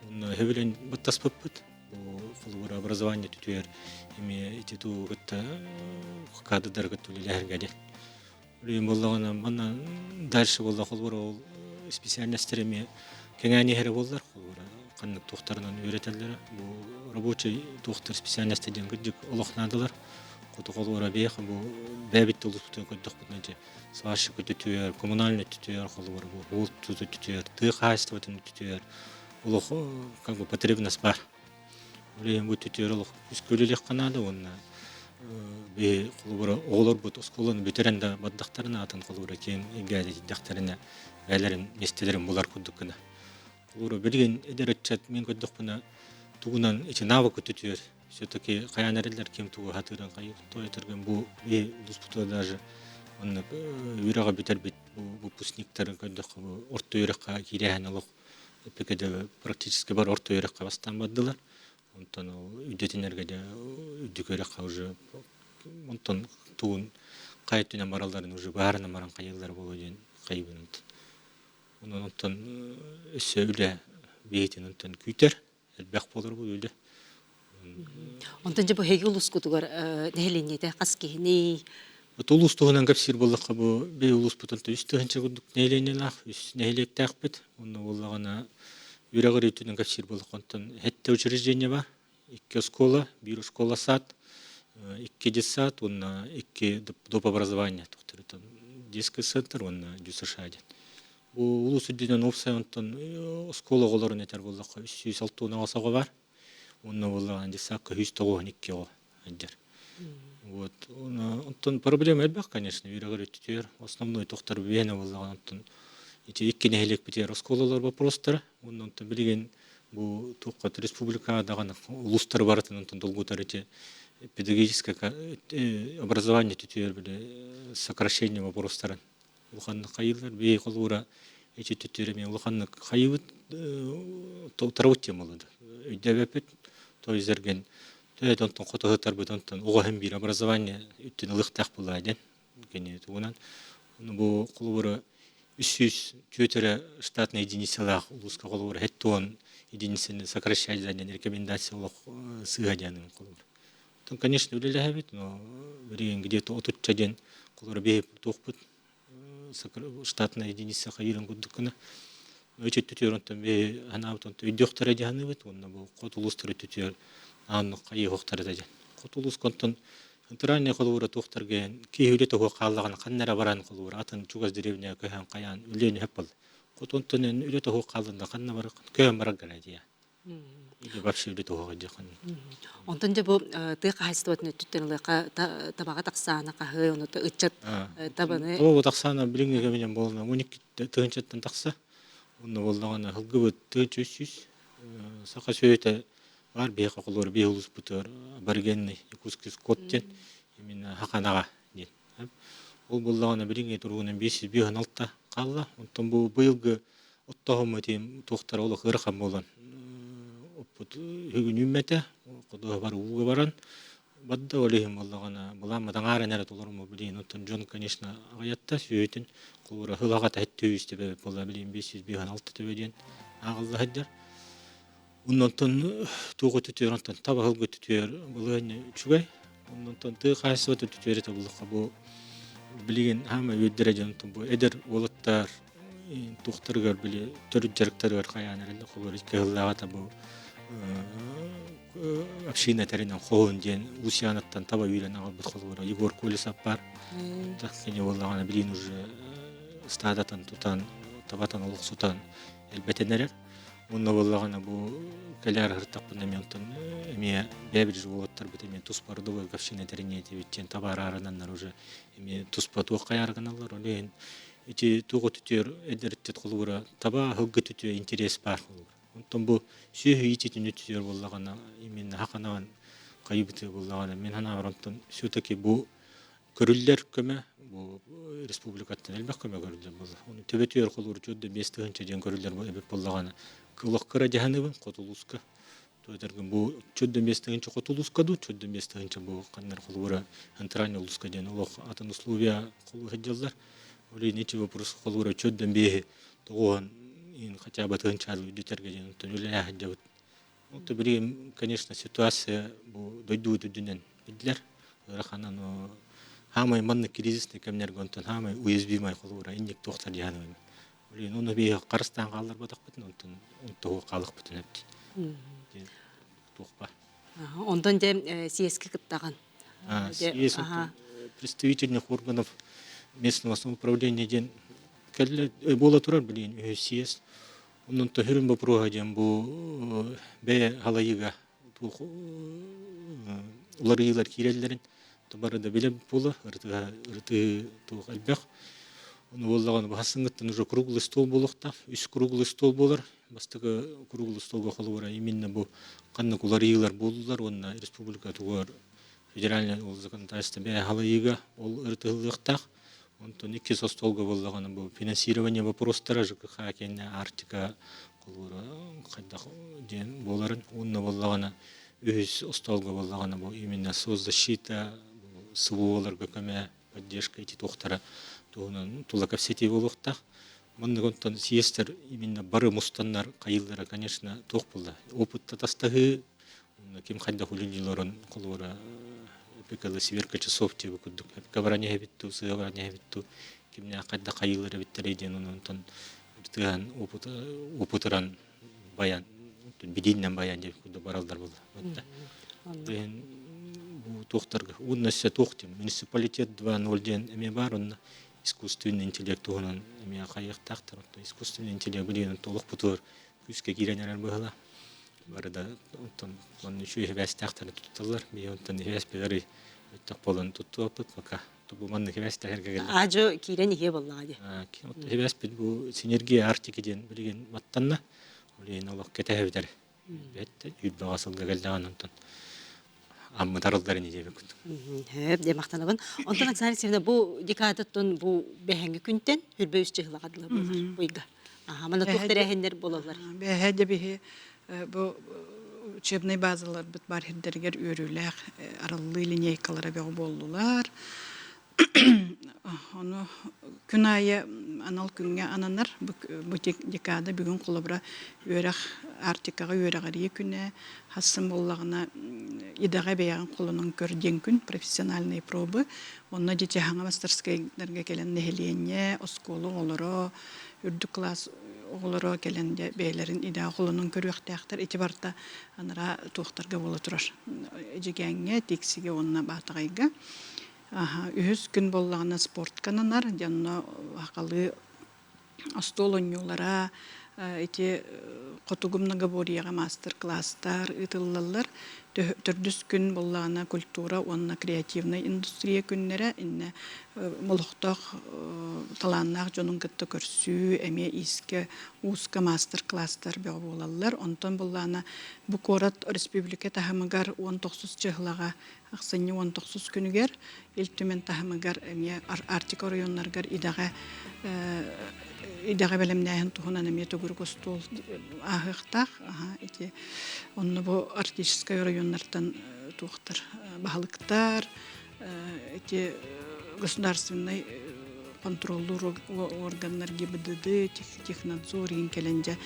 Онно сөбүлээн баттаспыппыт. Бу холобура образование түтүөр эмиэ ити туу кытта кадрдары кытта үлэлэһэргэ диэн. Үлүйүн буоллаҕына манна дальше буолла холобура ол специальностар эмиэ кэҥээн иһэрэ буоллар холобура ханнык туохтарынан үөрэтэллэрэ бу рабочий туохтар специальности диэн кырдьык олох наадалар. Хоту холобура биэх бу бэйэбит улууспутугар көрдөхпүтүнэ дьэ сварщик өттүтүгэр, коммунальный өттүтүгэр, холобура бу уол өттүтүгэр, тыа хаһаайыстыбатын өттүтүгэр олох как бы потребность баар. Ол иһин бу өттүтүгэр олох күүскэ үлэлиэххэ наада уонна биһи холобура оҕолорбут оскуоланы бүтэрэн да бардахтарына атын холобура киэҥ эйгээли тиийдэхтэринэ бэйэлэрин миэстэлэрин булар курдук гына. Холобура билигин эдэр ыччат мин көрдөхпүнэ тугунан ити навык өттүтүгэр все-таки хайаан эрэллэр ким тугу сатыырын хайыыр тойтаргын бу улууспутугар даже оннук үөрэҕи бүтэрбит бу выпускниктары көрдөххө бу орто үөрэххэ киирээһин олох эппикэ практически бар орто үөрэххэ бастаан бардылар онтон ол үрдэтинэргэ дьэ үрдүк үөрэххэ уже онтон тугун хайа өттүнэн баралларын уже баарынан баран хайыыллара буолуо диэн хайыыбын онтон онон онтон өссө үлэ биһитин онтон күүтэр элбэх буолар бу үлэ. Онтон дьэ бу эһиги улуускутугар нэһилиэнньэтэ хас киһиний? Улуус туһунан кэпсиир буоллахха бу би улууспутун 3 тыһыынча курдук нэһилиэнньэлээх, үс нэһилиэктээхпит. Онно буоллаҕына үөрэҕир өттүнэн кэпсиир буоллахха онтон сэттэ учреждение бар. Икки оскуола, биир оскуола-сад, икки детсад уонна икки доп образование детский центр уонна ДЮСШ диэн. Бу улуус үрдүнэн уопсай онтон оскуола оҕолорун этэр буоллахха 368 оҕо бар. Уонна буоллаҕына детсадка 192 оҕо сылдьар. Вот. Онтон проблема элбэх, конечно, үөрэҕэр өттүтүгэр. Основной тохтор биэнэ буоллаҕына, онтон ити икки нэһилиэкпитигэр оскуолалар вопростара. Уонна онтон билигин бу туохха республикаҕа даҕаны улуустары барытын онтон долгутар ити педагогическое образование өттүтүгэр били сокращение вопростарын улаханнык хайыылар бии холуура ити өттүтүгэр эмиэ улаханнык хайыыбыт тарабыт диэн буолла өйдөөбөппүт то изэрген төһө онтон хотуһутарбыт онтон оҕо иһин биир образование үттүн ылыахтаах буоллаа диэн кини тугунан бу холобура 304 эрэ штатная единицалаах улууска холобура 70 единицаны сокращать диэн рекомендация олох сыыһа диэн холобур. Оттон, конечно, үлэлэһэбит, но билигин где-то отучча диэн холобура биһи туохпут штатная единица хайыырын курдук гына өчөттүтүөр онтон биһи ханаабыт онтон өйдүөхтэрэ дии саныыбыт уонна бу хот улуустары өттүтүгэр ааннык хайыһыахтара да диэн. Хот улууска онтон центральный холобура туохтарга киһи үлэ тоһуох хааллаҕына ханна эрэ баран холобура атын чугас деревняҕа көһөн хайаан үлэни сөп буолла. Хот онтон үлэ тоһуох хааллында ханна бар көһөн барар гына дии. Или вообще үлэ тоһуох дии Онтон дьэ бу тыа хаһаайыстыбатын өттүттэн ылыахха табаҕа тахсаана хаһыы, ону ыччат табаны Табаҕа тахсаана билиҥҥи кэминэн буолла 12 тыһыынчаттан тахса. Онно буоллаҕына һылгыбыт тыһыынча 300 саха сүөһүтэ баар биһиэхэ холуор биһи улууспутугар аборигенный якутский скот диэн именно хаханаҕа диэн. Ол буоллаҕына билиҥҥи туругунан 556 хаалла. Онтон бу быйылгы оттооһуммут этим туохтара олох ыарахан буолан оппут үһүгүн үүммэтэ. Ходуһа бар ууга баран бадда ол иһин буоллаҕына былааммыт аҥаарын эрэ толоруммут билигин оттон дьон конечно аҕыйатта сүөһүтүн холобура сыл аҕата 700 төбө буолла билигин 556 төбө диэн ааҕылла сылдьар. Оннонтон туох өттүтүгэр онтон таба сылгы өттүтүгэр балаһыанньа үчүгэй. Оннонтон тыа хаһаайыстыбата өттүтүгэр этэ буллахха бу билигин хаама үөрдэрэ дьон бу эдэр уолаттар туохтарыгар били төрүт дьарыктарыгар хайаан эрэллэр холобур кыһыллааҕыта бу община тэринэн хоһун диэн Лусианаттан таба үүрэн аҕалбыт холобура Егор Колесов баар. Кини буоллаҕына билигин уже стадатын тутан табатан олохсутан элбэтэн эрэр. Онно буоллаҕына бу кэлээр аһыртахпына эмиэ онтон эмиэ бэйэбит уолаттарбыт эмиэ туспа родовой община тэриниэ диэбит диэн табаар аарананнар уже эмиэ туспа туох хайаары гыналлар. Ол иһин ити туох өтүтүөр эдэр ыччат холобура таба аһылгы өтүтүө интерес баар холобура. Онтон бу сүөһү иитиитин өтүтүөр буоллаҕына именно хаханаан хайыбытыа буоллаҕына мин санаабар онтон все-таки бу көрүллэр көмө бу республикаттан элбэх көмө көрүллэр буолла. Ону төбөтүгэр холуур чуот 5 тыһыынча диэн көрүллэр эбит буоллаҕына олох кыра дьаһаныбын хотулууска Туотаргын бу чөддө 5 тыһыынча хотулууска дуу чөддө 5 тыһыынча бу ханнар холуура центральный улууска диэн олох атын условия холуу сылдьаллар. Ол иһин ити вопрос холуура чөддөн биэһи тоҕуһан хотя бы тыһыынча үрдүтэргэ диэн онтон үлэлээх сылдьабыт. Онто билигин, конечно, ситуация бу дойдубут үрдүнэн биллэр. Ыарахан аны хаамай маннык кризисный кэмнэргэ онтон хаамай уязвимай холуура инник туохтар дьаһаныбын. Блин, ону биһи харыстаан хаалларбатахпытын онтон онтоһу хаалыахпытын эбит. Туох бар. Онтон дьэ съезкэ кыттаҕын. Съезд представительных органов местного самоуправления диэн кэллэ буола турар билигин үһүс съезд. Онон төһөрүн боппуруоһа диэн бу бэйэ халайыыга туох уларыйыылар киирэллэрин бары да билэ буола ырытыы туох элбэх. Ону буоллаҕына баһассыҥҥыттан уже круглый стол буолуохтаах. Үс круглый стол буолар. Бастакы круглый столга холобура именно бу ханнык уларыйыылар буоллулар уонна республика тугар федеральное ол законодательство бэйэ халайыыга ол ырытыһыллыахтаах. Онтон иккис остуолга буоллаҕына бу финансирование вопростара ЖКХ кэннэ Арктика холуура хайдах диэн буоларын уонна буоллаҕына үһүс остуолга буоллаҕына бу именно соцзащита СВОларга көмө поддержка ити туохтара туһунан тула кэпсэтии буолуохтаах. Маннык онтон съезтэр именно бары мустаннар хайыыллара конечно туох буолла опыт татастаһыы Ким хайдах үлэлиилэрин холобура эпикалы сверка часов диэби курдук эпика баран иһэбит дуу, сыа баран иһэбит дуу, кимнээх хайдах хайыылар эбиттэрий диэн онтон тыаһан опытыран баян бидииннэн баян диэбит курдук бараллар буолла. Иһин бу туохтарга уонна өссө туох диэн муниципалитет 2.0 диэн эмиэ баар онно искусственный интеллект туһунан эмиэ хайыахтаахтар. Искусственный интеллект билигин олохпутугар күүскэ киирэн эрэр быһыылаах. Бары да онтон манна үчүгэй сибээстээхтэри тутталлар. Биһи онтон сибээс билэр өттөх буолан туттуоппут пока. Бу маннык сибээстэһэргэ кэллэ. Аадьы киирэн иһиэ буоллаҕа дии. Сибээспит бу синергия Арктики диэн билигин баттанна. Ол иһин олох кэтэһэбитэр. Бэттэ үүрбэҕэ сылга кэллэҕин онтон аммытарыллар ини диэбиккит. Хөп дьэ махтанабын. Онтон Оксана Алексеевна бу декадаттан бу бэһэҥҥи күнтэн хүрбэ үс чыһылаҕа дылы буолар быйга. Аха, манна туох тэрээһиннэр буолаллар? Бэһэ дьэ биһи бу учебнай базаларбыт бар сирдэригэр үөрүүлээх арыллыы линейкалара бөҕө буоллулар. Ону күн аайы анал күҥҥэ ананар. Бу декада бүгүн холобура үөрэх Арктикаҕа үөрэҕирии күнэ, хассын буоллаҕына идэҕэ бэйэҕин холонон көр диэн күн профессиональные пробы. Онно дьиэ мастерскайдарга кэлэн нэһилиэнньэ, оскуола оҕолоро, үрдүк кылаас оҕолоро кэлэн дьэ бэйэлэрин идэҕэ холонон көрүөхтээхтэр. Ити барыта анараа туохтарга буола турар. Эдьигээҥҥэ, Тиксигэ уонна Баатаҕайга. Үһүс күн буоллаҕына спортка ананар, дьэ онно сахалыы остуол оонньуулара, ити хотугу многоборьеҕа маастар-кылаастар ыытыллаллар. Төрдүс күн буоллаҕына культура уонна креативнай индустрия күннэрэ иннэ олохтоох талааннаах дьонун кытта көрсүү, эмиэ иискэ, ууска маастар-кылаастар бөҕө буолаллар. Онтон буоллаҕына бу куорат республика таһымыгар 19 чыһылаҕа Ахсынньы 19 күнүгэр Ил Түмэн таһымыгар эмиэ Арктика оройуоннарыгар идэҕэ идэҕэ бэлэмнээһин туһунан эмиэ төгүрүк остуол ааһыахтаах. Ити онно бу арктическай оройуоннартан туохтар баһылыктар, ити государственнай контроллуур органнар ГИБДД, технадзор иин кэлэн дьэ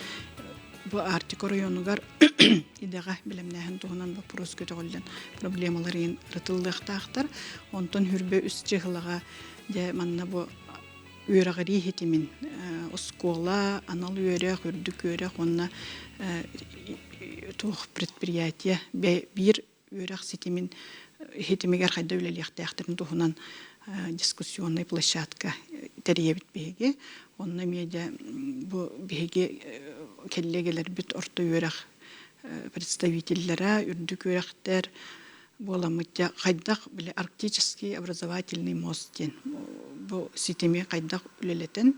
бу Арктика оройуонугар идэҕэ бэлэмнээһин туһунан боппуруос көтөҕүллэн проблемалар иин ырытыллыахтаахтар. Онтон хүрбэ үс чыһылаҕа дьэ манна бу үөрэҕирии ситимин оскуола, анал үөрэх, үрдүк үөрэх уонна туох предприятие биир үөрэх ситимин ситимигэр хайда үлэлиэхтээхтэрин туһунан дискуссионнай площадка тэрийэбит биһиги. Онно эмиэ дьэ бу биһиги кэллиэгэлэрбит орто үөрэх представителлэрэ, үрдүк үөрэхтэр буоламмыт дьэ хайдах били арктический образовательный мост диэн бу ситими хайдах үлэлэтэн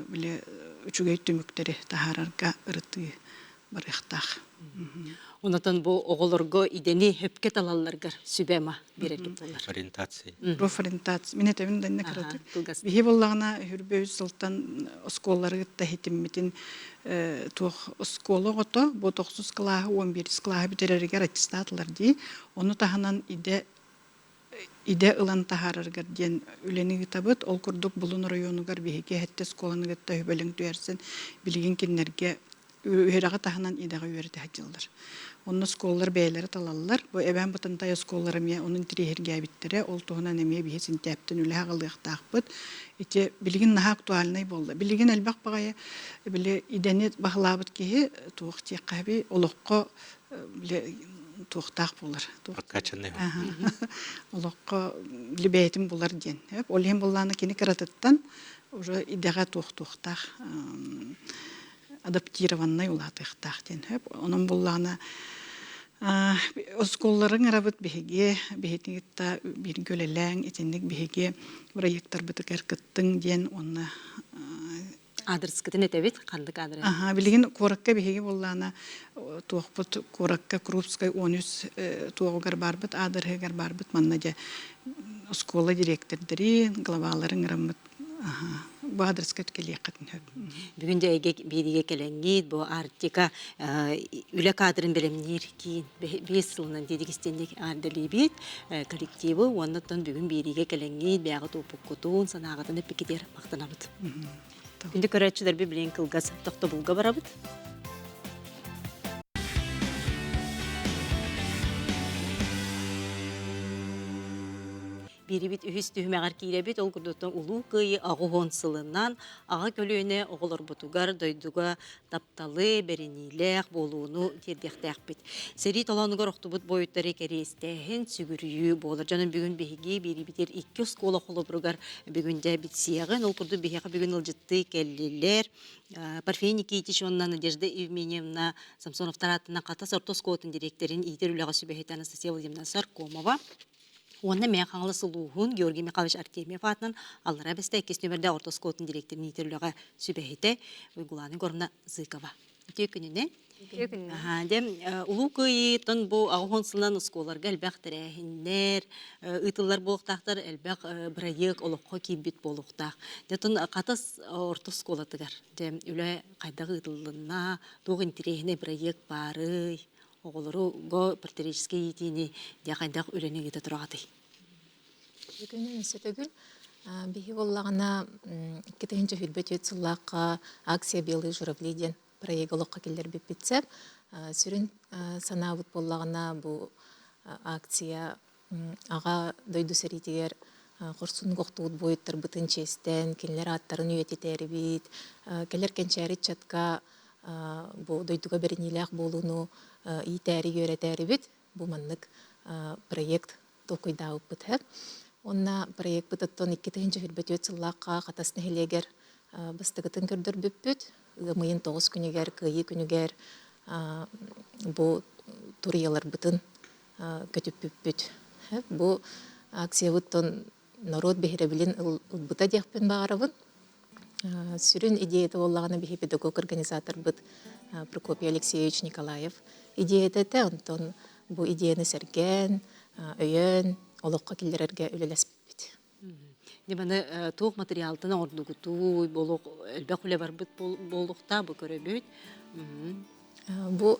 били үчүгэй түмүктэри таһаарарга ырытыы барыахтаах. Онотон бу оҕолорго идэни хөпкө талалларгар сүбэ-ама биэрэргит буолар. Ориентация. Профориентация. Мин этэбин да иннэ кыратык. Биһи буоллаҕына хүрбэ үс сылтан оскуолалары кытта иһитиммитин туох оскуола оҕото бу тохсус кылааһы уон биирис кылааһы бүтэрэригэр аттестат ылар дии. Ону таһынан идэ идэ ылан таһаарарыгар диэн үлэни ыытабыт. Ол курдук Булун оройуонугар биһиги сэттэ оскуоланы кытта үбэлэҥ түһэрсэн билигин кинилэргэ үөрэҕи таһынан идэҕэ үөрэтэ сылдьаллар. Онно оскуолалар бэйэлэрэ талаллар. Бу Эбээн Бытантай оскуолалара эмиэ ону интэриэһиргээбиттэрэ. Ол туһунан эмиэ биһи синтээптэн үлэ аҕалыахтаахпыт. Ити билигин наһаа актуальнай буолла. Билигин элбэх баҕайы били идэни баһылаабыт киһи туох диэххэ олоххо били туохтаах буолар. Прокачанный. Олоххо били бэйэтин булар диэн. Ол иһин буллаана кини кыратыттан уже идэҕэ туох-туохтаах адаптированнай улаатыахтаах диэн сөп. Онон буллаҕына оскуолаларын ырабыт биһиги биһигини кытта бииргэ үлэлээҥ итинник биһиги проекттарбытыгар кыттыҥ диэн уонна Аадырыскытын этэбит, ханнык аадырыс? Аха, билигин куоракка биһиги буоллаана туохпут куоракка Крупскай 13 туоҕугар барбыт, аадырыһыгар барбыт манна дьэ оскуола дириэктэрдэрин, главаларын ыраммыт бу аадырыска кэлиэххитин сөп. Бүгүн дьэ эйгэ биэриигэ кэлэҥҥит, бу Арктика үлэ кадрын бэлэмниир киин биэс сылынан диэдик истиэнник аардалиибит коллективы уонна оттон бүгүн биэриигэ кэлэҥҥит, бэйэҕит уопуккутун, санааҕытын эппиккитигэр махтанабыт. Күндү көрөөччүлэрбит билигин кылгас тохтобулга барабыт. Биирибит үһүс түһүмэҕэр киирэбит. Ол курдук Улуу Кыайыы 80 сылынан аҕа көлүөнэ оҕолорбутугар дойдуга тапталы, бэриниилээх буолууну тиэрдиэхтээхпит. Сэрии толоонугар охтубут буойуттары кэриэстээһин, сүгүрүйүү буолар. Дьонум бүгүн биһиги биирибитигэр икки оскуола холобуругар бүгүн дьэ билсиэҕин. Ол курдук биһиэхэ бүгүн ыалдьыттыы кэллилэр. Парфений Никитич уонна Надежда Евменьевна Самсоновтар аатынан Хатас орто оскуолатын дириэктэрин иитэр үлэҕэ сүбэһитэ Анастасия Владимировна Саркомова уонна Мэҥэ Хаҥалас улууһун Георгий Михайлович Артемьев аатынан Аллараа Бэстэ иккис нүөмэрдээх орто оскуолатын дириэктэрин иитэр үлэҕэ сүбэһитэ Уйгулаана Егоровна Зыкова. Үтүө күнүнэн. Үтүө күнүнэн. Аһаа, дьэ, Улуу Кыайыытын бу 80 сылынан оскуолаларга элбэх тэрээһиннэр ыытыллар буолуохтаахтар, элбэх бырайыак олоххо киирбит буолуохтаах. Дьэ, оттон Хатас орто оскуолатыгар дьэ, үлэ хайдах ыытыллынна, туох интэриэһинэй бырайыак баарый, оҕолору патриотическай иитиини дьэ хайдах үлэни ыыта тураҕытый? Бүгүн өссө төгүл биһи буоллаҕына 2024 сыллаахха акция «Белые журавли» диэн проект олоххо киллэрбиппит сөп. Сүрүн санаабыт буоллаҕына бу акция аҕа дойду сэриитигэр хорсун охтубут буойуттарбытын чиэстээн, кинилэр ааттарын үйэтитээрибит, кэлэр кэнчээри ыччатка бу дойдуга бэриниилээх буолууну иитээри үөрэтээрибит бу маннык проект толкуйдаабыппыт сөп. Уонна проекпыт оттон 2024 сыллаахха Хатас нэһилиэгэр бастакытын көрдөрбүппүт. Ыам ыйын 9 күнүгэр, Кыайыы күнүгэр бу туруйаларбытын көтүппүппүт. Бу акциябыт норуот биһирэбилин ылбыта диэхпин баҕарабын. Сүрүн идеята буоллаҕына биһи педагог-организаторбыт Прокопий Алексеевич Николаев идеята этэ. Онтон бу идеяны сэргээн, өйөөн, олоххо киллэрэргэ үлэлэспиппит. Дьэ маны туох материалтан оҥордугутуй, болуох элбэх үлэ барбыт буолуохтаах бу көрөбүт. Бу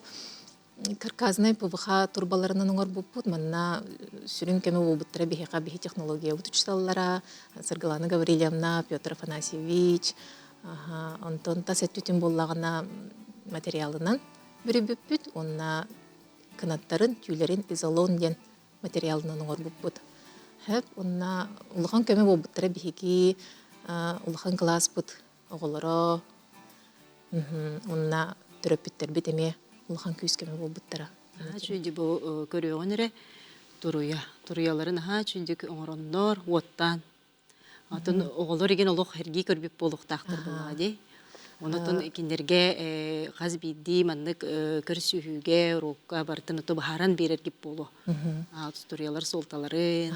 Карказнай ПВХ турбаларынан оҥорбуппут. Манна сүрүн көмө буолбуттара биһиэхэ биһи технологиябыт учууталлара Саргылана Гаврильевна, Петр Афанасьевич. Онтон тас өттүтүн буоллаҕына материалынан бүрүйбүппүт уонна кынаттарын, түүлэрин изолон диэн материалынан оҥорбуппут. Хөп, уонна улахан көмө буолбуттара биһиги улахан кылааспыт оҕолоро уонна төрөппүттэрбит эмиэ улахан күүс-көмө буолбуттара. Наһаа үчүгэй бу көрүөҕүн эрэ туруйа. Туруйалары наһаа үчүгэйдик оҥороннор, уоттаан. Атын оҕолор игин олох эргии көрбүт буолуохтаахтар буоллаҕа дии. Онотон кинилэргэ хас биирдии маннык көрсүһүүгэ, уруокка барытын ото быһааран биэрэргит буолуо. Туруйалар суолталарын.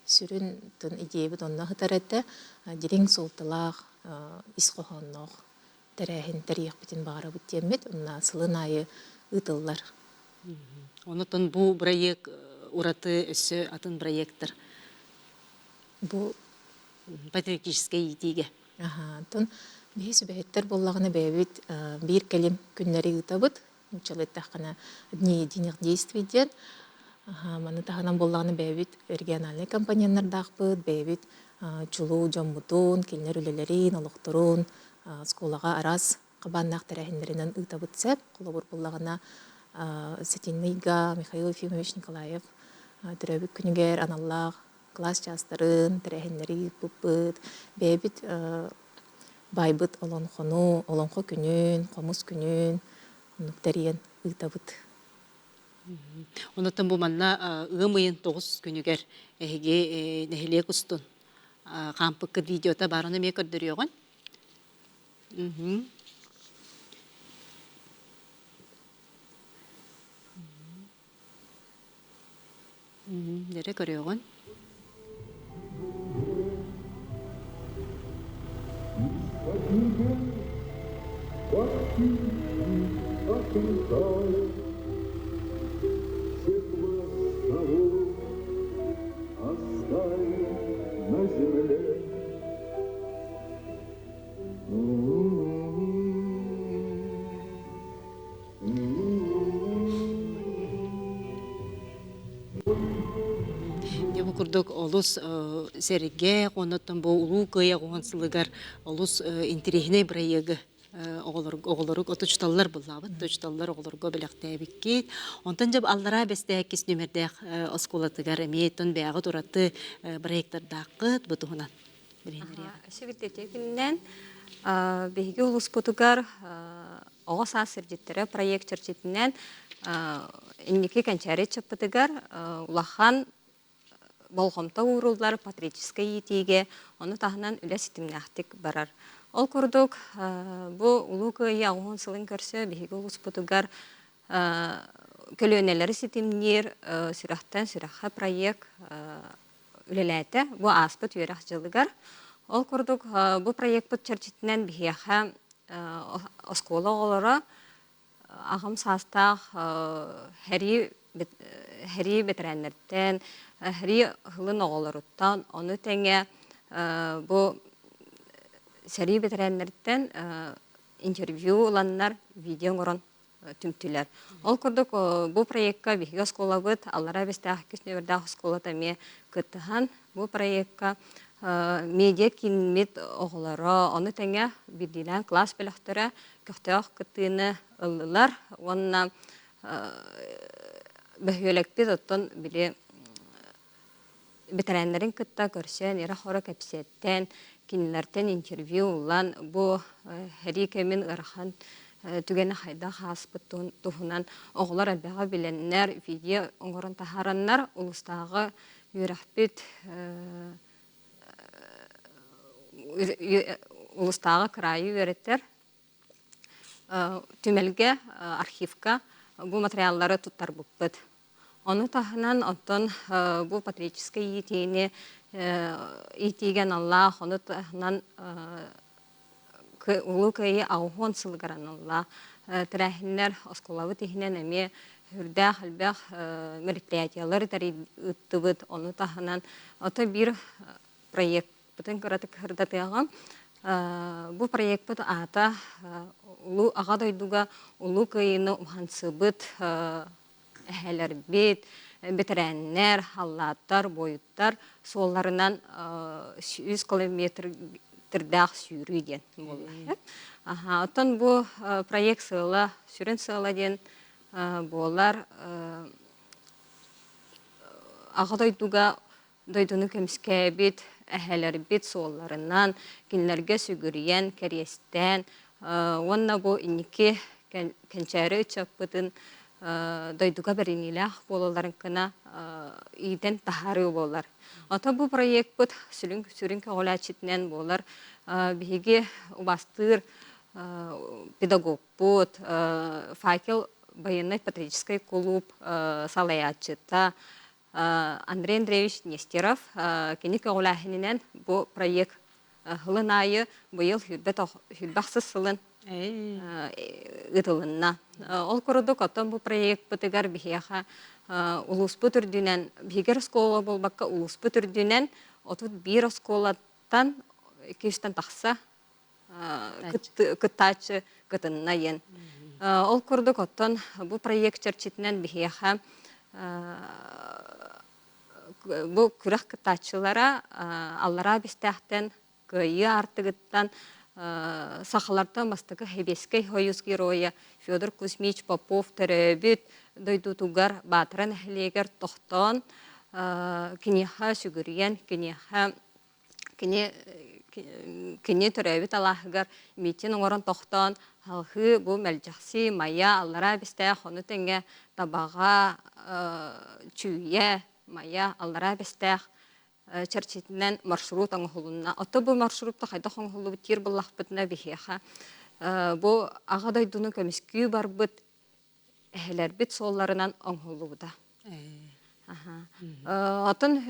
Сүрүн тын идеябыт онно сытар этэ. Дириҥ суолталаах, ис хоһоонноох тэрээһин тэрийиэхпитин баҕарабыт диэммит уонна сылын аайы ыытыллар. Онотон бу бырайыак ураты өссө атын проектор Бу патриотическай иитиигэ. Онтон биһи сүбэһиттэр буоллаҕына бэйэбит биир кэлим күннэри ыытабыт. Нууччалыы эттэххинэ дни единых действий диэн. Маны таһынан буоллаҕына бэйэбит региональнай компоненнардаахпыт, бэйэбит чулуу дьоммутун, кинилэр үлэлэрин, олохторун оскуолаҕа араас хабааннаах тэрээһиннэринэн ыытабыт сөп. Холобур буоллаҕына сэтинньи ыйга Михаил Ефимович Николаев төрөөбүт күнүгэр аналлаах кылаас чаастарын, тэрээһиннэри ыыппыппыт. Бэйэбит баайбыт олоҥхону, олоҥхо күнүн, хомус күнүн оннук тэрийэн ыытабыт. Онтон бу манна ыам ыйын 9 күнүгэр эһиги нэһилиэк устун хаампыккыт видеота баарын эмиэ көрдөрүөҕүн. Дэрэ көрүөҕүн. На земле. Дьэ бу курдук олус сэргэ, оннуттан бу Улуу Кыайа уһун сылыгар олус интэриэһинэй бырайыагы Оҕолору отучуталлар буллаабыт, учуталлар оҕолорго бэлэхтээбиккит. Онтон дьэ аллараа Бэстээккис нүмердээх оскуолатыгар эмиэ тон бэйэҕит ураты проектордааххыт бу туһунан билиһиннэриэҕит. Сүбүтэтиэ күнүнэн биһиги улууспутугар оҕо саас сирдьиттэрэ проект чэрчитинэн инники кэнчээри ыччаппытыгар улахан болҕомто ууруллар патриотическай иитиигэ, ону таһынан үлэ ситимнээхтик барар. Ол курдук, бу Улуу Кыайыы 80 сылын көрсө биһиги улууспутугар көлүөнэлэри ситимниир Сүрэхтэн сүрэххэ проект үлэлээтэ. Бу ааспыт үөрэх дьылыгар. Ол курдук, бу проекпыт чэрчитинэн биһиэхэ оскуола оҕолоро аҕам саастаах сэрии сэрии бэтэрээннэриттэн, сэрии ыһылын оҕолоруттан, ону тэҥэ бу сэрии бэтэрээннэриттэн интервью ыланнар видео оҥорон түмтүлэр. Ол курдук бу проекка биһиги оскуолабыт Аллараа Бэстээх иккис нүөмэрдээх оскуолата эмиэ кыттыһан бу проекка медиа кииммит оҕолоро, ону тэҥэ биирдиилээн кылаас бөлөхтөрө көхтөөх кыттыыны ыллылар уонна бөһүөлэкпит оттон били бэтэрээннэрин кытта көрсөн ирэ-хоро кэпсэттэн, кинилэртэн интервью ылан бу сэрии кэмин ыарахан түгэни хайдах ааспыт туһунан оҕолор элбэҕи билэннэр, видео оҥорон таһаараннар улуустааҕы үөрэхпит улуустааҕы кыраайы үөрэттэр түмэлгэ, архивка бу материаллары туттарбыппыт. Ону таһынан оттон бу патриотическай иитиини иитиигэ аналлаах, ону таһынан Улуу Кыайыы 80 сылыгар аналлаах тэрээһиннэр оскуолабыт иһинэн эмиэ сүрдээх элбэх мероприятиялары ыыттыбыт. Ону таһынан ото биир проекпытын кыратык сырдатыаҕым. Бу проекпыт аата Улуу Аҕа дойдуга Улуу Кыайыыны уһансыбыт эһэлэрбит, бэтэрээннэр, халлааттар, буойуттар суолларынан 100 километрдаах сүүрүү диэн буолла. Оттон бу проект сыала, сүрүн сыала диэн буолар Аҕа дойдуга дойдуну көмүскээбит эһэлэрбит суолларынан кинилэргэ сүгүрүйэн, кэриэстээн уонна бу инники кэнчээри ыччаппытын дойдуга бэриниилээх буолалларын гына иитэн таһаарыы буолар. Ото бу проекпыт сүрүн, сүрүн көҕүлээччитинэн буолар биһиги убастыыр педагогпут Факел военнай-патриотическай кулууп салайааччыта Андрей Андреевич Нестеров кини көҕүлээһининэн бу проект сылын аайы быйыл 126 сылын ыытылынна. Ол курдук оттон бу проекпытыгар биһиэхэ улууспут үрдүнэн биһиги оскуола буолбакка улууспут үрдүнэн 31 оскуолаттан 200-тэн тахса кыттааччы кытынна диэн. Ол курдук оттон бу проект чэрчитинэн биһиэхэ бу күрэх кыттааччылара Аллараа Бэстээхтэн Кыайыы аартыгыттан сахалартан бастакы Сэбиэскэй Союз геройа Федор Кузьмич Попов төрөөбүт дойдутугар Баатара нэһилиэгэр тохтоон киниэхэ сүгүрүйэн киниэхэ Кини кини төрөөбүт алааһыгар митинг оҥорон тохтоон, салҕыы бу Мэлдьэхси, Майа, Аллараа Бэстээх, ону тэҥэ Табаҕа, Чүүйэ, Майа, Аллараа Бэстээх чэрчитинэн маршрут оҥоһулунна. Оттон бу маршрутта хайдах оҥоһуллубут диир буоллахпытына биһиэхэ бу Аҕа дойдуну көмүскүү барбыт эһэлэрбит суолларынан оҥоһуллубута. Оттон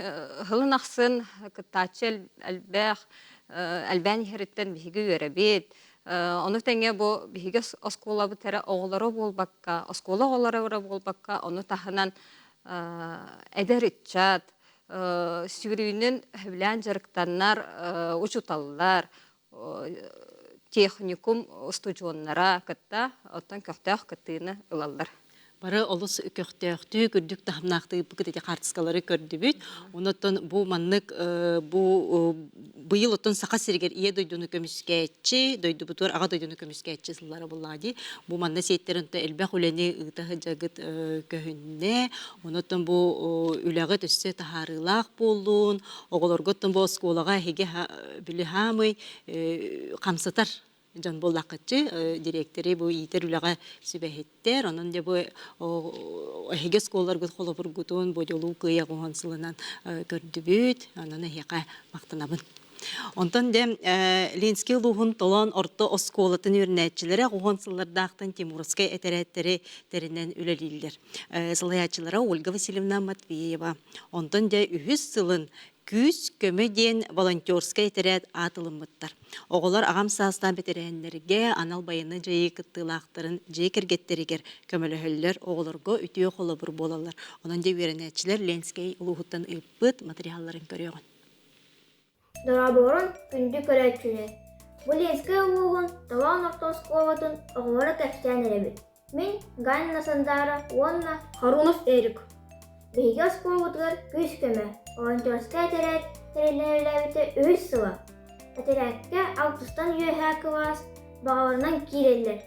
сылын ахсын кыттааччы элбэх, элбээн иһэриттэн биһиги үөрэбит. Ону тэҥэ бу биһиги оскуолабыт эрэ оҕолоро буолбакка, оскуола оҕолоро эрэ буолбакка, ону таһынан эдэр ыччат, сүүрүүнэн сөбүлээн дьарыктанар учууталлар, техникум устудьуоннара кытта оттон көхтөөх кыттыыны ылаллар. Бары олус көхтөөхтүк, үрдүк таһымнаахтык ыыппыкыт ити хаартыскалары көрдүбүт. Онон бу маннык бу быйыл оттон Саха сиригэр Ийэ дойдуну көмүскээччи, дойдубутугар Аҕа дойдуну көмүскээччи сыллара буллаа дии. Бу манна сиэттэрин элбэх үлэни ыыта сылдьаргыт көһүннэ. Онон бу үлэҕит өссө таһаарыылаах буоллун. Оҕолорго оттон бу оскуолаҕа эһиги били хаамый хамсатар дьон буоллаххытчы дириэктэри бу иитэр үлэҕэ сүбэһиттэр. Онон дьэ бу эһиги оскуолаларгыт холобургутун бу дьолуу кыайа оҥоһон сылынан көрдүбүт. Онон эһиэхэ махтанабын. Онтон дьэ Ленский улууһун Толоон орто оскуолатын үөрэнээччилэрэ уһун сыллардаахтан Тимуровскай этэрээттэри тэринэн үлэлииллэр. Салайааччылара Ольга Васильевна Матвеева. Онтон дьэ үһүс сылын Күүс-көмө диэн волонтерскай этэрээт аат ылыммыттар. Оҕолор аҕам саастаах бэтэрээннэргэ анал байыаннай дьайыы кыттыылаахтарын дьиэ кэргэттэригэр көмөлөһөллөр, оҕолорго үтүө холобур буолаллар. Онон дьэ үөрэнээччилэр Ленскэй улууһуттан ыыппыт матырыйаалларын көрүөҕүн. Дорооборун, күндү көрөөччүлэр! Бу Ленскэй улууһун Толоон орто оскуолатын оҕолоро кэпсээн эрэбит. Мин Ганна Сандаара уонна Харунов Эрик. Биһиги оскуолабытыгар күүс-көмө, волонтерскай этэрээт тэриллээбитэ үһүс сыла. Этэрээккэ алтыстан үөһээ кылаас баҕаларынан киирэллэр.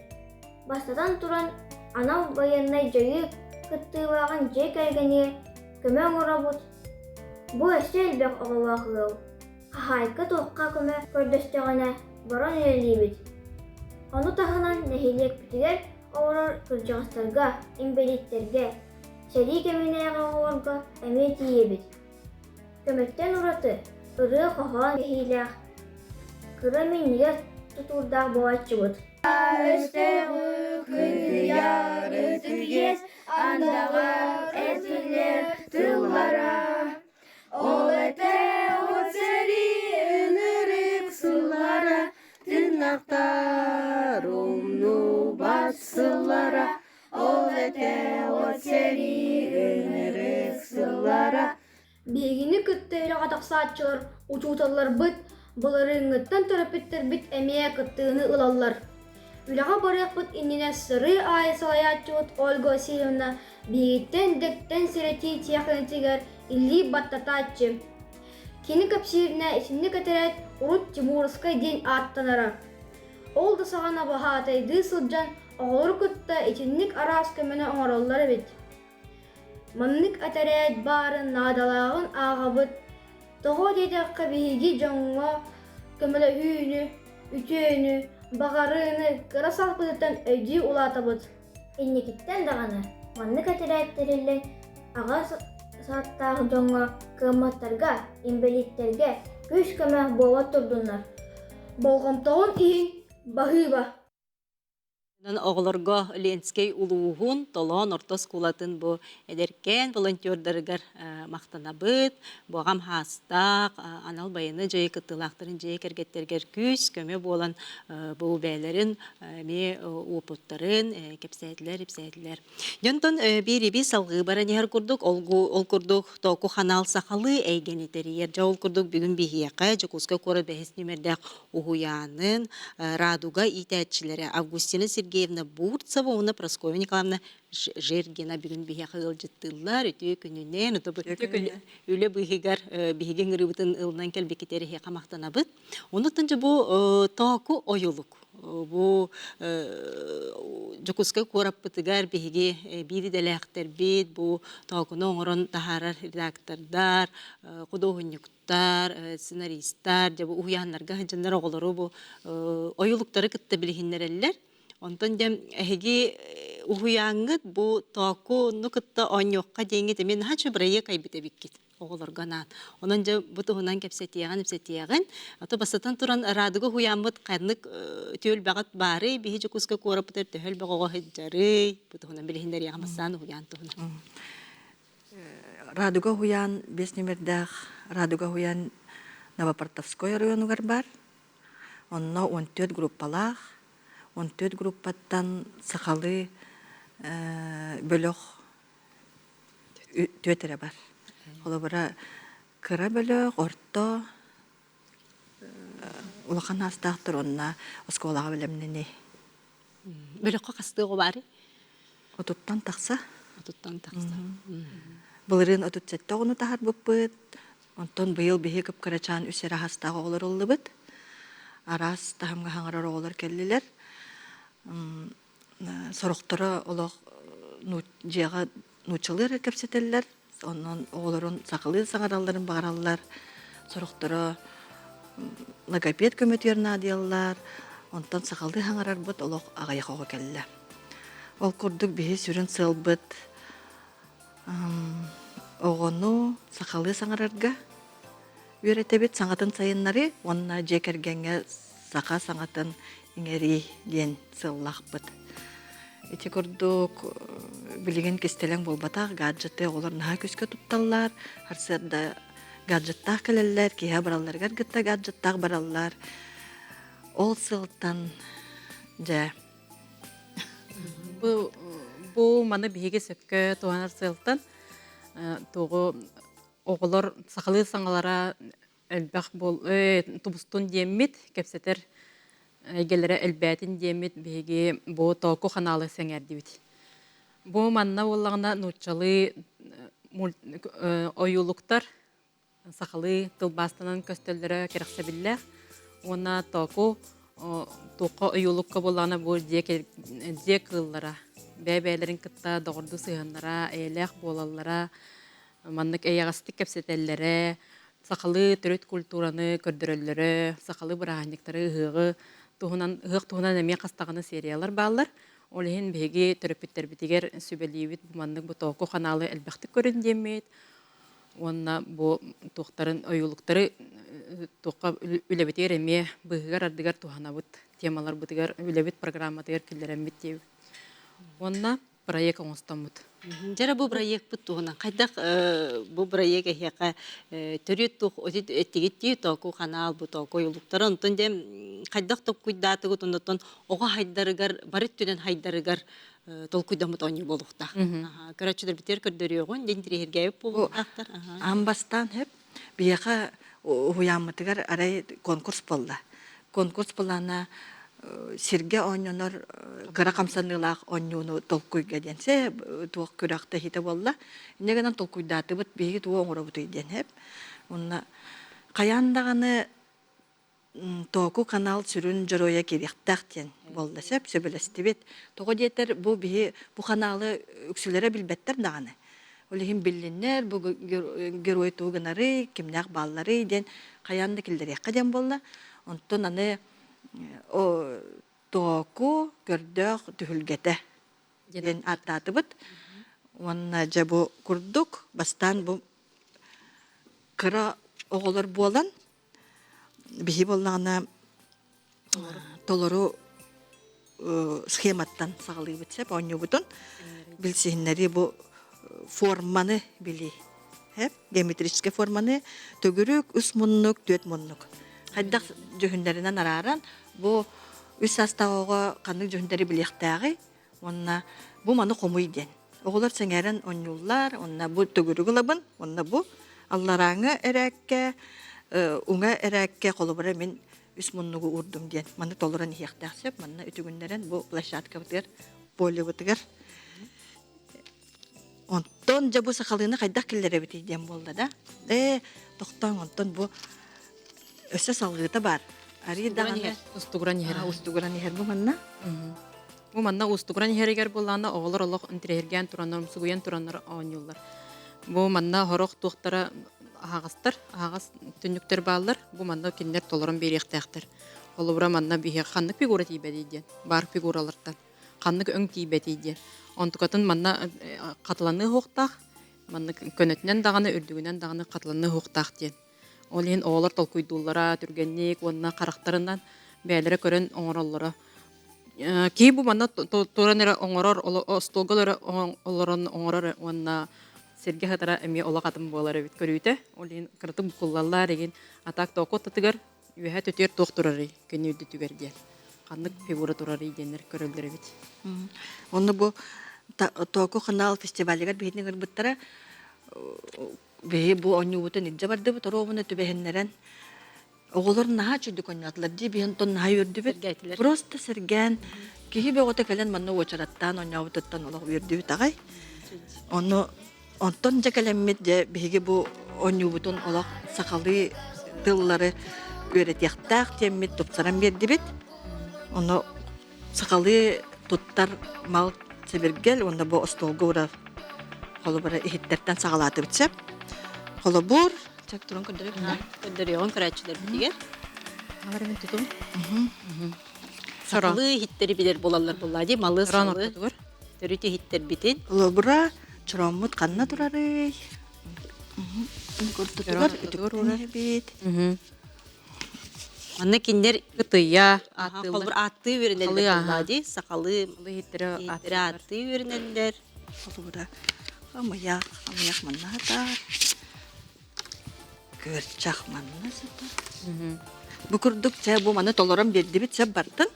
Бастатан туран, анал байыаннай дьайыы кыттыылааҕын дьиэ кэргэнигэр көмө оҥоробут. Бу өссө элбэх оҕолоох ыал. Хаһаайка туохха көмө көрдөстөҕүнэ, баран үлэлиибит. Ону таһынан нэһилиэкпитигэр олорор кырдьаҕастарга, инбэлииттэргэ, сэрии кэминээҕи оҕолорго эмиэ тиийэбит. Көмөттөн ураты ырыа-хоһоон кэһиилээх, кыра минньигэс тутуурдаах буолааччыбыт. Өстөөҕү кыйар ытык иэс андаҕар этиллэр тыллара Ол этэ от сэрии ынырык сыллара, тыыннахтар умнубат сыллара. Ол этэ от сэрии ынырык сыллара. Биһигини кытта үрэҕэ тахсааччылар учууталларбыт, былырыыҥҥыттан төрөппүттэрбит эмиэ кыттыыны ылаллар. Үлэҕэ барыахпыт иннинэ сырыы аайы салайааччыбыт Ольга Васильевна биһигиттэн дэктэн сэрэтии тиэхиньикэтигэр илии баттатааччы. Кини кэпсииринэ итинник этэрээт урут Тимуровскай диэн ааттанара. Ол да саҕана баһаатайдыы сылдьан оҕолору кытта итинник араас көмөнү оҥороллор эбит. Маннык этэрээт баарын наадалааҕын ааҕабыт. Тоҕо диэтэххэ биһиги дьоҥҥо көмөлөһүүнү, үтүөнү, баҕарыыны кыра сааспытыттан өйдүү улаатабыт. Инникиттэн даҕаны маннык этэрээт тэриллэн аҕа сааттаах дьоҥҥо, кыамматтарга, инбэлииттэргэ күүс-көмө буола турдуннар. Болҕомтоҕун иһин баһыыба! Онон оҕолорго Ленскэй улууһун Толоон орто оскуолатын бу эдэркээн волонтердарыгар махтанабыт. Бу аҕам хаастаах, анал байыаннай дьайыы кыттыылаахтарын дьиэ кэргэттэригэр күүс-көмө буолан бу бэйэлэрин эмиэ уопуттарын кэпсээтилэр, ипсээтилэр. Дьонтон биириби салгыы баран иһэр курдук, ол курдук Току ханаал сахалыы эйгэни тэрийэр. Дьэ ол курдук бүгүн биһиэхэ Дьокуускай куорат бэһис нүмердээх уһуйаанын Радуга иитээччилэрэ Августина Сергеевна Бурцева уонна Прасковья Николаевна Жергина бүгүн биһиэхэ ыалдьыттыыллар. Үтүө күнүнэн, үлэ быыһыгар биһиги ыҥырыыбытын ылынан кэлбиккитигэр эһиэхэ махтанабыт. Онуттан дьэ бу Тооку ойулук бу Дьокуускай куораппытыгар биһиги биир идэлээхтэрбит бу тоокуну оҥорон таһаарар редактордар, худуоһунньуктар, сценаристар, дьэ бу уһуйааннарга сылдьаннар оҕолору бу ойулуктары кытта билиһиннэрэллэр. Онтон дьэ эһиги уһуйааҥҥыт бу тоокуну кытта оонньуохха диэҥҥит эмиэ наһаа үчүгэй бырайыак айбыт эбиккит оҕолорго анаан. Онон дьэ бу туһунан кэпсэтиэҕин, ипсэтиэҕин. Ото бастатан туран Радуга уһуйааммыт ханнык түөлбэҕит баарый, биһи Дьокуускай куораппытыгар төһө элбэх оҕо сылдьарый? Бу туһунан билиһиннэриэҕим бастаан уһуйаан туһунан. Радуга уһуйаан биэс нүмердээх Радуга уһуйаан Новопортовской оройуонугар баар. Онно 14 группалаах. 14 группаттан сахалыы бөлөх түөрт эрэ бар. Холобура, кыра бөлөх, орто, улахан аастаахтар уонна оскуолаҕа бэлэмнэнии. Бөлөххө хастыы оҕо баарый? Отуттан тахса. Отуттан тахса. Былырыын 37 оҕону таһарбыппыт. Онтон быйыл биһи кып-кырачаан үс эрэ хастаах оҕолор ыллыбыт. Араас таһымҥа хаҥарар оҕолор кэллилэр. Сорохторо олох дьиэҕэ нууччалыы эрэ кэпсэтэллэр, онон оҕолорун сахалыы саҥаралларын баҕараллар. Сорохторо логопед көмөтүгэр наадыйаллар, онтон сахалыы саҥарарбыт олох аҕыйах оҕо кэллэ. Ол курдук биһи сүрүн сыалбыт оҕону сахалыы саҥарарга үөрэтэбит, саҥатын сайыннарыы уонна дьиэ кэргэҥҥэ саха саҥатын иҥэрии диэн сыаллаахпыт. Ити курдук билигин кистэлэҥ буолбатах, гаджеты оҕолор наһаа күүскэ тутталлар, сарсыарда гаджеттаах кэлэллэр, киэһэ баралларыгар кытта гаджеттаах бараллар. Ол сыалтан дьэ Бу, бу маны биһиги сөпкө туһанар сыалтан тугу оҕолор сахалыы саҥалара элбэх буол тубустун диэммит кэпсэтэр эйгэлэрэ элбээтин диэммит биһиги бу тооку ханаалы сэҥээрдибит. Бу манна буоллаҕына нууччалыы ойуулуктар сахалыы тылбаастанан көстөллөрө кэрэхсэбиллээх уонна тооку туохха ойуулукка буоллаҕына бу дьиэ кыыллара бэйэ-бэйэлэрин кытта доҕордуу сыһыаннара эйэлээх буолаллара маннык эйэҕэстик кэпсэтэллэрэ, сахалыы төрүт культураны көрдөрөллөрө, сахалыы бырааһынньыктары ыһыаҕы туһунан ыһыах туһунан эмиэ хастаҕына сериялар бааллар. Ол иһин биһиги төрөппүттэрбитигэр сүбэлиибит бу маннык бу тооку ханаалы элбэхтик көрүн диэммит уонна бу туохтарын ойуулуктары туохха үлэбитигэр эмиэ быыһыгар-ардыгар туһанабыт темаларбытыгар үлэбит программатыгар киллэрэммит диэбит. Уонна проект оҥостоммут. Дьэ бу проекпыт туһунан хайдах бу проект эһиэхэ төрүт туох эттигит дии тооку ханаал бу тооку ойулуктара онтон дьэ хайдах толкуйдаатыгыт оннуттан оҕо хайдарыгар бары өттүнэн хайдарыгар толкуйдаммыт оонньуу буолуохтаах. Көрөөччүлэрбитигэр көрдөрүөҕүн дьэ интириэһиргээбит буолуохтаахтар. Аан бастаан хөп Биһиэхэ уһуйааммытыгар арай конкурс буолла. Конкурс былаана сиргэ оонньонор кыра хамсаныылаах оонньууну толкуйга диэн сэ туох күрэхтэһиитэ буолла. Инньэ гынан толкуйдаатыбыт биһиги тугу оҥоробутуй диэн эп. Уонна хайаан даҕаны Тооку канал сүрүн дьоруойа киириэхтээх диэн буолла сөп, сөбүлэстибит. Тоҕо диэтэр бу биһи бу ханаалы үксүлэрэ билбэттэр даҕаны. Ол иһин биллиннэр, бу герой тугу гынарый, кимнээх баалларый диэн хайаан да киллэриэххэ диэн буолла. Онтон аны Тооку көрдөөх түһүлгэтэ диэн ааттаатыбыт. Уонна дьэ бу курдук бастаан бу кыра оҕолор буолан Биһи буоллаҕына толору схематтан саҕалыыбыт сөп оонньуубутун билсиһиннэрии бу форманы билии геометрическай форманы төгүрүк үс муннук түөрт муннук хайдах дьүһүннэринэн арааран бу үс саастаах оҕо ханнык дьүһүннэри билиэхтээҕий Уонна бу маны хомуй диэн. Оҕолор сэҥээрэн оонньууллар, уонна бу төгүрүк ылабын, уонна бу алларааҥы эрээккэ, уҥа эрээккэ холобура мин үс муннугу уурдум диэн. Маны толорон иһиэхтээх сөп. Манна үтүгүннэрэн бу площадкабытыгар, полебытыгар. Онтон дьэ бу сахалыыны хайдах киллэрэбитий диэн буолла да. Ээ, тохтооҥ, онтон бу өссө салгыыта баар. Арыый даҕаны устугуран иһэр. Устугуран иһэр бу манна. Бу манна уустугуран иһэригэр буоллаҕына оҕолор олох интириэһиргээн тураннар, умсугуйан тураннар оонньууллар. Бу манна сорох туохтара аһаҕастар, аһаҕас түннүктэр бааллар. Бу манна кинилэр толорон биэриэхтээхтэр. Холобура манна биһиэхэ ханнык фигура тиийбэтий диэн, баар фигуралартан ханнык өҥ тиийбэтий диэн. Онтукатын манна хатыланыы уһуохтаах, маннык көнөтүнэн даҕаны, үрдүгүнэн даҕаны хатыланыы уһуохтаах диэн. Ол иһин оҕолор толкуйдууллара түргэнник уонна харахтарынан бэйэлэрэ көрөн оҥороллоро. Киһи бу манна туран эрэ оҥорор, остуолга олорон оҥорор уонна сиргэ сытара эмиэ олох атын буолар эбит көрүүтэ. Ол иһин кыратык буккуллаллар игин. А так току аттатыгар үөһэ төтүөр туох турарый күнү үрдүтүгэр диэн. Ханнык фигура турарый диэннэр көрөллөр эбит. Онно бу Току канал фестивалыгар биһигини ыҥырбыттара. Биһи бу оонньуубутун илдьэ бардыбыт, оруобуна түбэһиннэрэн оҕолор наһаа үчүгдүк оонньоотулар дии, биһи онтон наһаа үөрдүбүт. Сэргээтилэр. Просто сэргээн. Киһи бөҕөтө кэлэн манна уочараттаан оонньообутуттан олох үөрдүбүт аҕай. Ону онтон дьэ кэлэммит дьэ биһиги бу оонньуубутун олох сахалыы тыллары үөрэтиэхтээх диэммит тупсаран биэрдибит. Ону сахалыы туттар мал сэбиргэл уонна бу остуолга урар холобура иһиттэртэн саҕалаатыбыт сөп. Холобур, чак туран көрдөрүөх. Көрдөрүөҕүн көрөөччүлэрбитигэр. Алар мин тутум. Сахалыы иһиттэри билэр буолаллар буоллаа дии, малы салы төрүт иһиттэрбитин. Холобура, чорооммут ханна турарый? Куртутугар үтүктүн эбит. Манна кинилэр Ытыйа холобур ааттыы үөрэнэллэр буоллаа дии, сахалыы иһиттэри ааттыы үөрэнэллэр. Холобура, амыйах, амыйах манна сытар. Күөрчэх манна сытар. Бу курдук чэ бу маны толорон биэрдибит сөп бартын.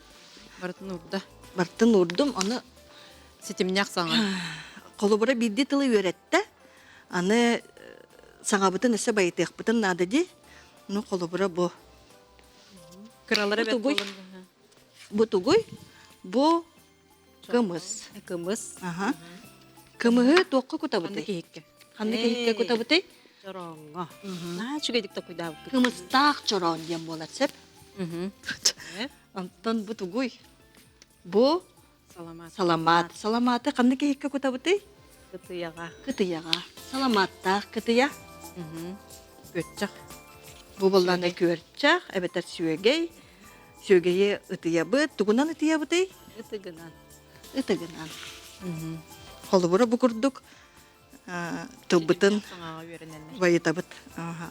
Бартын уурда. Бартын уурдум, ону ситимнээх саҥа. Холобура биирдии тылы үөрэттэ. Аны саҥабытын өссө байытыахпытын наада дии. Ну холобура бу. Кыралара бу тугуй? Бу тугуй? Бу Кымыс. Кымыс. Аха. Кымыһы туохха кутабытый? Ханнык иһиккэ? Ханнык иһиккэ кутабытый? Чорооҥҥо. Наһаа үчүгэйдик токуйдаабыккыт. Кымыстаах чороон диэн буолар сөп. Онтон бу тугуй? Бу саламаат. Саламаат. Саламааты ханнык иһиккэ кутабытый? Кытыйаҕа. Кытыйаҕа. Саламааттаах кытыйа. Күөрчэх. Бу буоллаҕына күөрчэх эбэтэр сүөгэй. Сүөгэйи ытыйабыт. Тугунан ытыйабытый? Ытыгынан. Ытыгынан. Холобура бу курдук тылбытын байытабыт.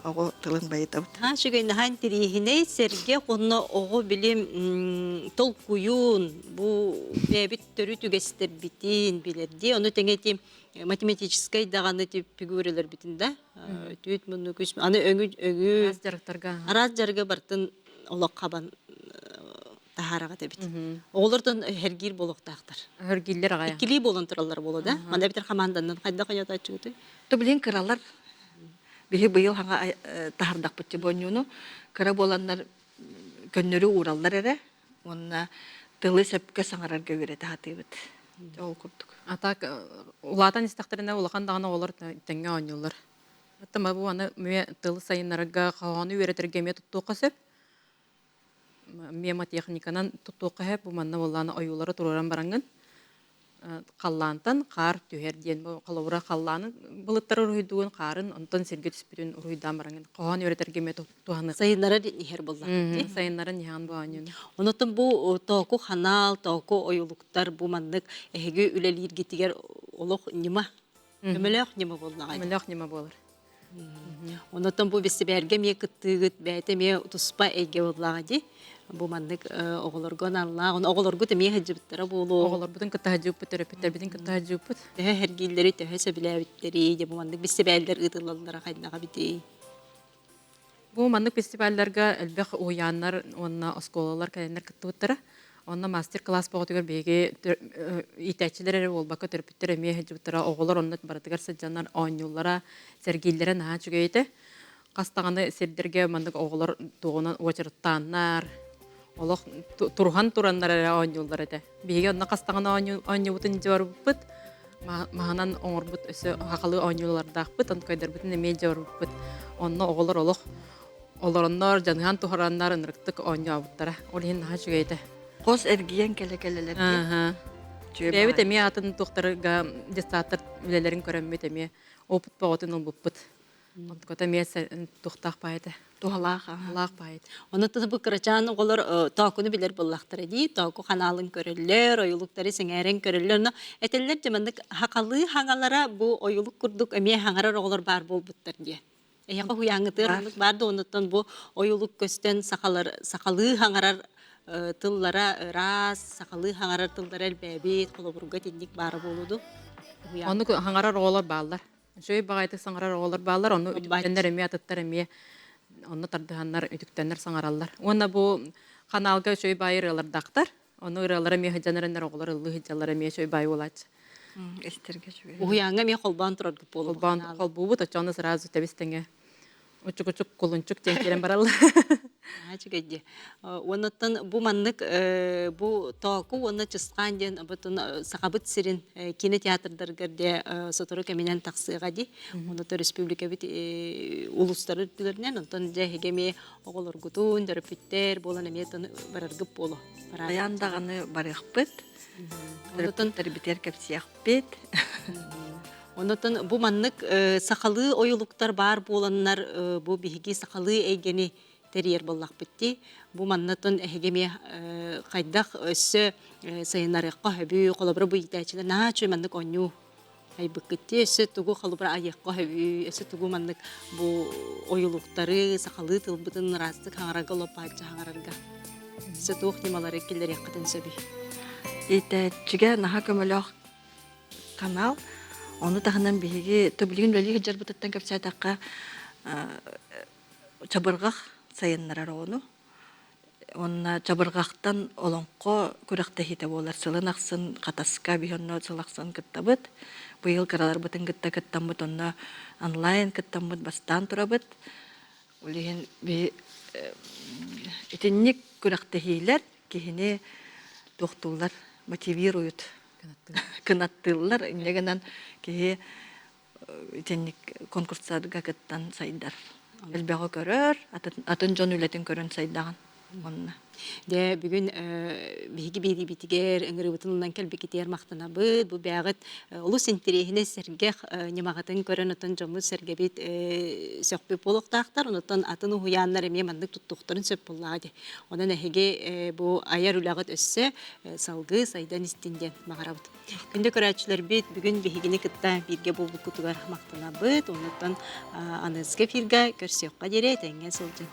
Оҕо тылын байытабыт. Наһаа үчүгэй, наһаа интэриэһинэй сэргэ уонна оҕо билим толкуйун, бу бэйэбит төрүт үгэстэрбитин билэрдии, ону тэҥэ ити математическай даҕаны фигураларбытын да түүт муннук үс аны өҥү өҥү араас дьарыктарга араас дьарыгы бартын олох хабан таһаараҕат эбит. Оҕолортон хергиир буолуохтаахтар. Хөргииллэр аҕай. Иккилии буолан тураллар буолуо да. Манда битэр хамаанданнан хайдах ойотооччугутуй? То билин кыралар биһи быйыл хаҥа таһардахпыт бонньууну кыра буоланнар көннөрү уураллар эрэ уонна тылы сөпкө саҥарарга үөрэтэ сатыыбыт. Ол курдук. А так улаатан истэхтэринэ улахан даҕаны оҕолор тэҥҥэ оонньууллар. Оттон бу аны мүө тылы сайыннарарга хоһоону үөрэтэргэ эмиэ туттуохха сөп. Мемотехниканан туттуохха сөп. Бу манна буоллаана ойуулары туруоран бараҥҥын халлаантан хаар түһэр диэн бу холобура халлааны былыттары уруһуйдугун хаарын онтон сиргэ түспүтүн уруһуйдаан бараҥҥын хоһоон үөрэтэргэ эмиэ туһаныах. Сайыннарар иһэр буоллахпыт. Сайыннаран иһэҕин бу оонньууну. Онотон бу тооку ханаал, тооку ойулуктар бу маннык эһиги үлэлииргитигэр олох ньыма, көмөлөөх ньыма буоллаҕай. Көмөлөөх ньыма буолар. Онотон бу бэстибээлгэ эмиэ кыттыыгыт бэйэтэ эмиэ туспа эйгэ буоллаҕа дии. Бу маннык оҕолорго аналлаах, оҕолоргут эмиэ сылдьыбыттара буолуо. Оҕолорбутун кытта сылдьыбыппыт, төрөппүттэрбитин кытта сылдьыбыппыт. Төһө сэргииллэри, төһө сөбүлээбиттэри, дьэ бу маннык бэстибээллэр ыытыллаллара хайдаҕа эбитий? Бу маннык фестивалларга элбэх уһуйааннар уонна оскуолалар кэлэннэр кыттыбыттара. Онно мастер-класс бөҕөтүгэр биһиги иитээччилэр эрэ буолбакка төрөппүттэр эмиэ сылдьыбыттара. Оҕолор онно барытыгар сылдьаннар оонньууллара, сэргииллэрэ наһаа үчүгэй этэ. Хас даҕаны сирдэргэ маннык оҕолор туоҕунан уочараттааннар, олох туруһан тураннар эрэ оонньууллар этэ. Биһиги онно хас даҕаны оонньуубутун илдьэ барбыппыт. Маһынан оҥорбут өссө хахалыы оонньуулардаахпыт, онкойдорбутун эмиэ илдьэ барбыппыт. Онно оҕолор олох олороннор, дьаныһан туһараннар ынырыктык оонньообуттара. Ол иһин наһаа үчүгэй этэ. Хос эргийэн кэлэ-кэлэлэр Аха. Бэйэбит эмиэ атын туохтарга детсадтар үлэлэрин көрөммүт эмиэ опыт бөҕөтүн ылбыппыт. Онтуката эмиэ туохтаах баай этэ. Туһалаах. Туһалаах баай этэ. Онон бу кырачаан оҕолор тоокуну билэр буоллахтара дии. Тооку ханаалын көрөллөр, ойулуктары сэҥээрэн көрөллөр. Но этэллэр дьэ маннык хахалыы хаҥалара бу ойулук курдук эмиэ хаҥарар оҕолор баар буолбуттар диye. Эһиэхэ уһуйааҥҥытыгар оннук баар да оннуттан бу ойулук көстөн сахалар сахалыы хаҥарар тыллара ыраас, сахалыы хаҥарар тыллара элбээбит, холобурга итинник баара буолуду. Оннук хаҥарар оҕолор бааллар. Үчүгэй баҕайытык саҥарар оҕолор бааллар, онно үтүктэннэр эмиэ атыттар эмиэ онно тардыһаннар, үтүктэннэр саҥараллар. Уонна бу ханаалга үчүгэй баайы ырыалардаахтар. Ону ырыалара эмиэ сылдьан эрэннэр оҕолор ыллыы сылдьаллар эмиэ үчүгэй баайы буолааччы. Истэргэ үчүгэй. Уһуйааҥҥа эмиэ холбоон тураргыт буолуо. Холбоон холбуубут, оччоҕуна сразу тэбис тэҥэ учук-учук кулунчук диэн киирэн бараллар. Үчүгэй дии. Уоннаттан бу маннык бу Тооку уонна Чысхаан диэн обутун Сахабыт сирин кинотеатрдарыгар де сотору кэминэн тахсыаҕа дии. Онно республикабыт улуустары үрдүлэринэн онтон дьэ эһиги эмиэ оҕолоргутун, төрөппүттэр буолан эмиэ бараргыт буолуо. Хайаан даҕаны барыахпыт. Төрөппүттэрбитигэр кэпсиэхпит. Онотон бу маннык сахалыы ойулуктар баар буоланнар бу биһиги сахалыы эйгэни тэрийэр буоллахпыт дии. Бу маннатон эһиги эмиэ хайдах өссө сайыннарыахха сөбүй, холобура бу иитээччилэр наһаа үчүгэй маннык оонньуу айбыккыт дии. Өссө тугу холобура айыахха сөбүй, өссө тугу маннык бу ойулуктары, сахалыы тылбытын ыраастык хаҥарарга, лоппааччы хаҥарарга өссө туох ньымалары киллэриэххитин сөбүй? Иитээччигэ наһаа көмөлөөх канал. Ону таһынан биһиги билигин үлэлии сылдьарбытыттан кэпсээтэххэ, чабырҕах сайыннарар оҕону. Уонна чабырҕахтан олоҥхо күрэхтэһиитэ буолар. Сылын ахсын Хатаска биһи онно сыл ахсын кыттабыт. Быйыл кыраларбытын кытта кыттаммыт, онно онлайн кыттаммыт бастаан турабыт. Ол иһин биһи итинник күрэхтэһиилэр киһини туохтууллар, мотивируют, кынаттыыллар. Инньэ гынан киһи итинник конкурстарга кыттан сайдар. Элбэҕи көрөр, атын дьон үлэтин көрөн сайдаҕын онно. Дьэ, бүгүн биһиги биэриибитигэр ыҥырыыбытын ылынан кэлбиккитигэр махтанабыт. Бу бэйэҕит олус интэриэһинэй сэргэх ньымаҕытын көрөн отон дьоммут сэргэбит сөхпүт буолуохтаахтар. Онтон атын уһуйааннар эмиэ маннык туттуохтарын сөп буоллаҕа дии. Онон эһиги бу айар үлэҕит өссө салгыы сайдан истин диэн баҕарабыт. Күндү көрөөччүлэрбит, бүгүн биһигини кытта бииргэ буолбуккутугар махтанабыт. Оннуттан аныгыскы эфиргэ көрсүөххэ диэри этэҥҥэ сылдьыҥ.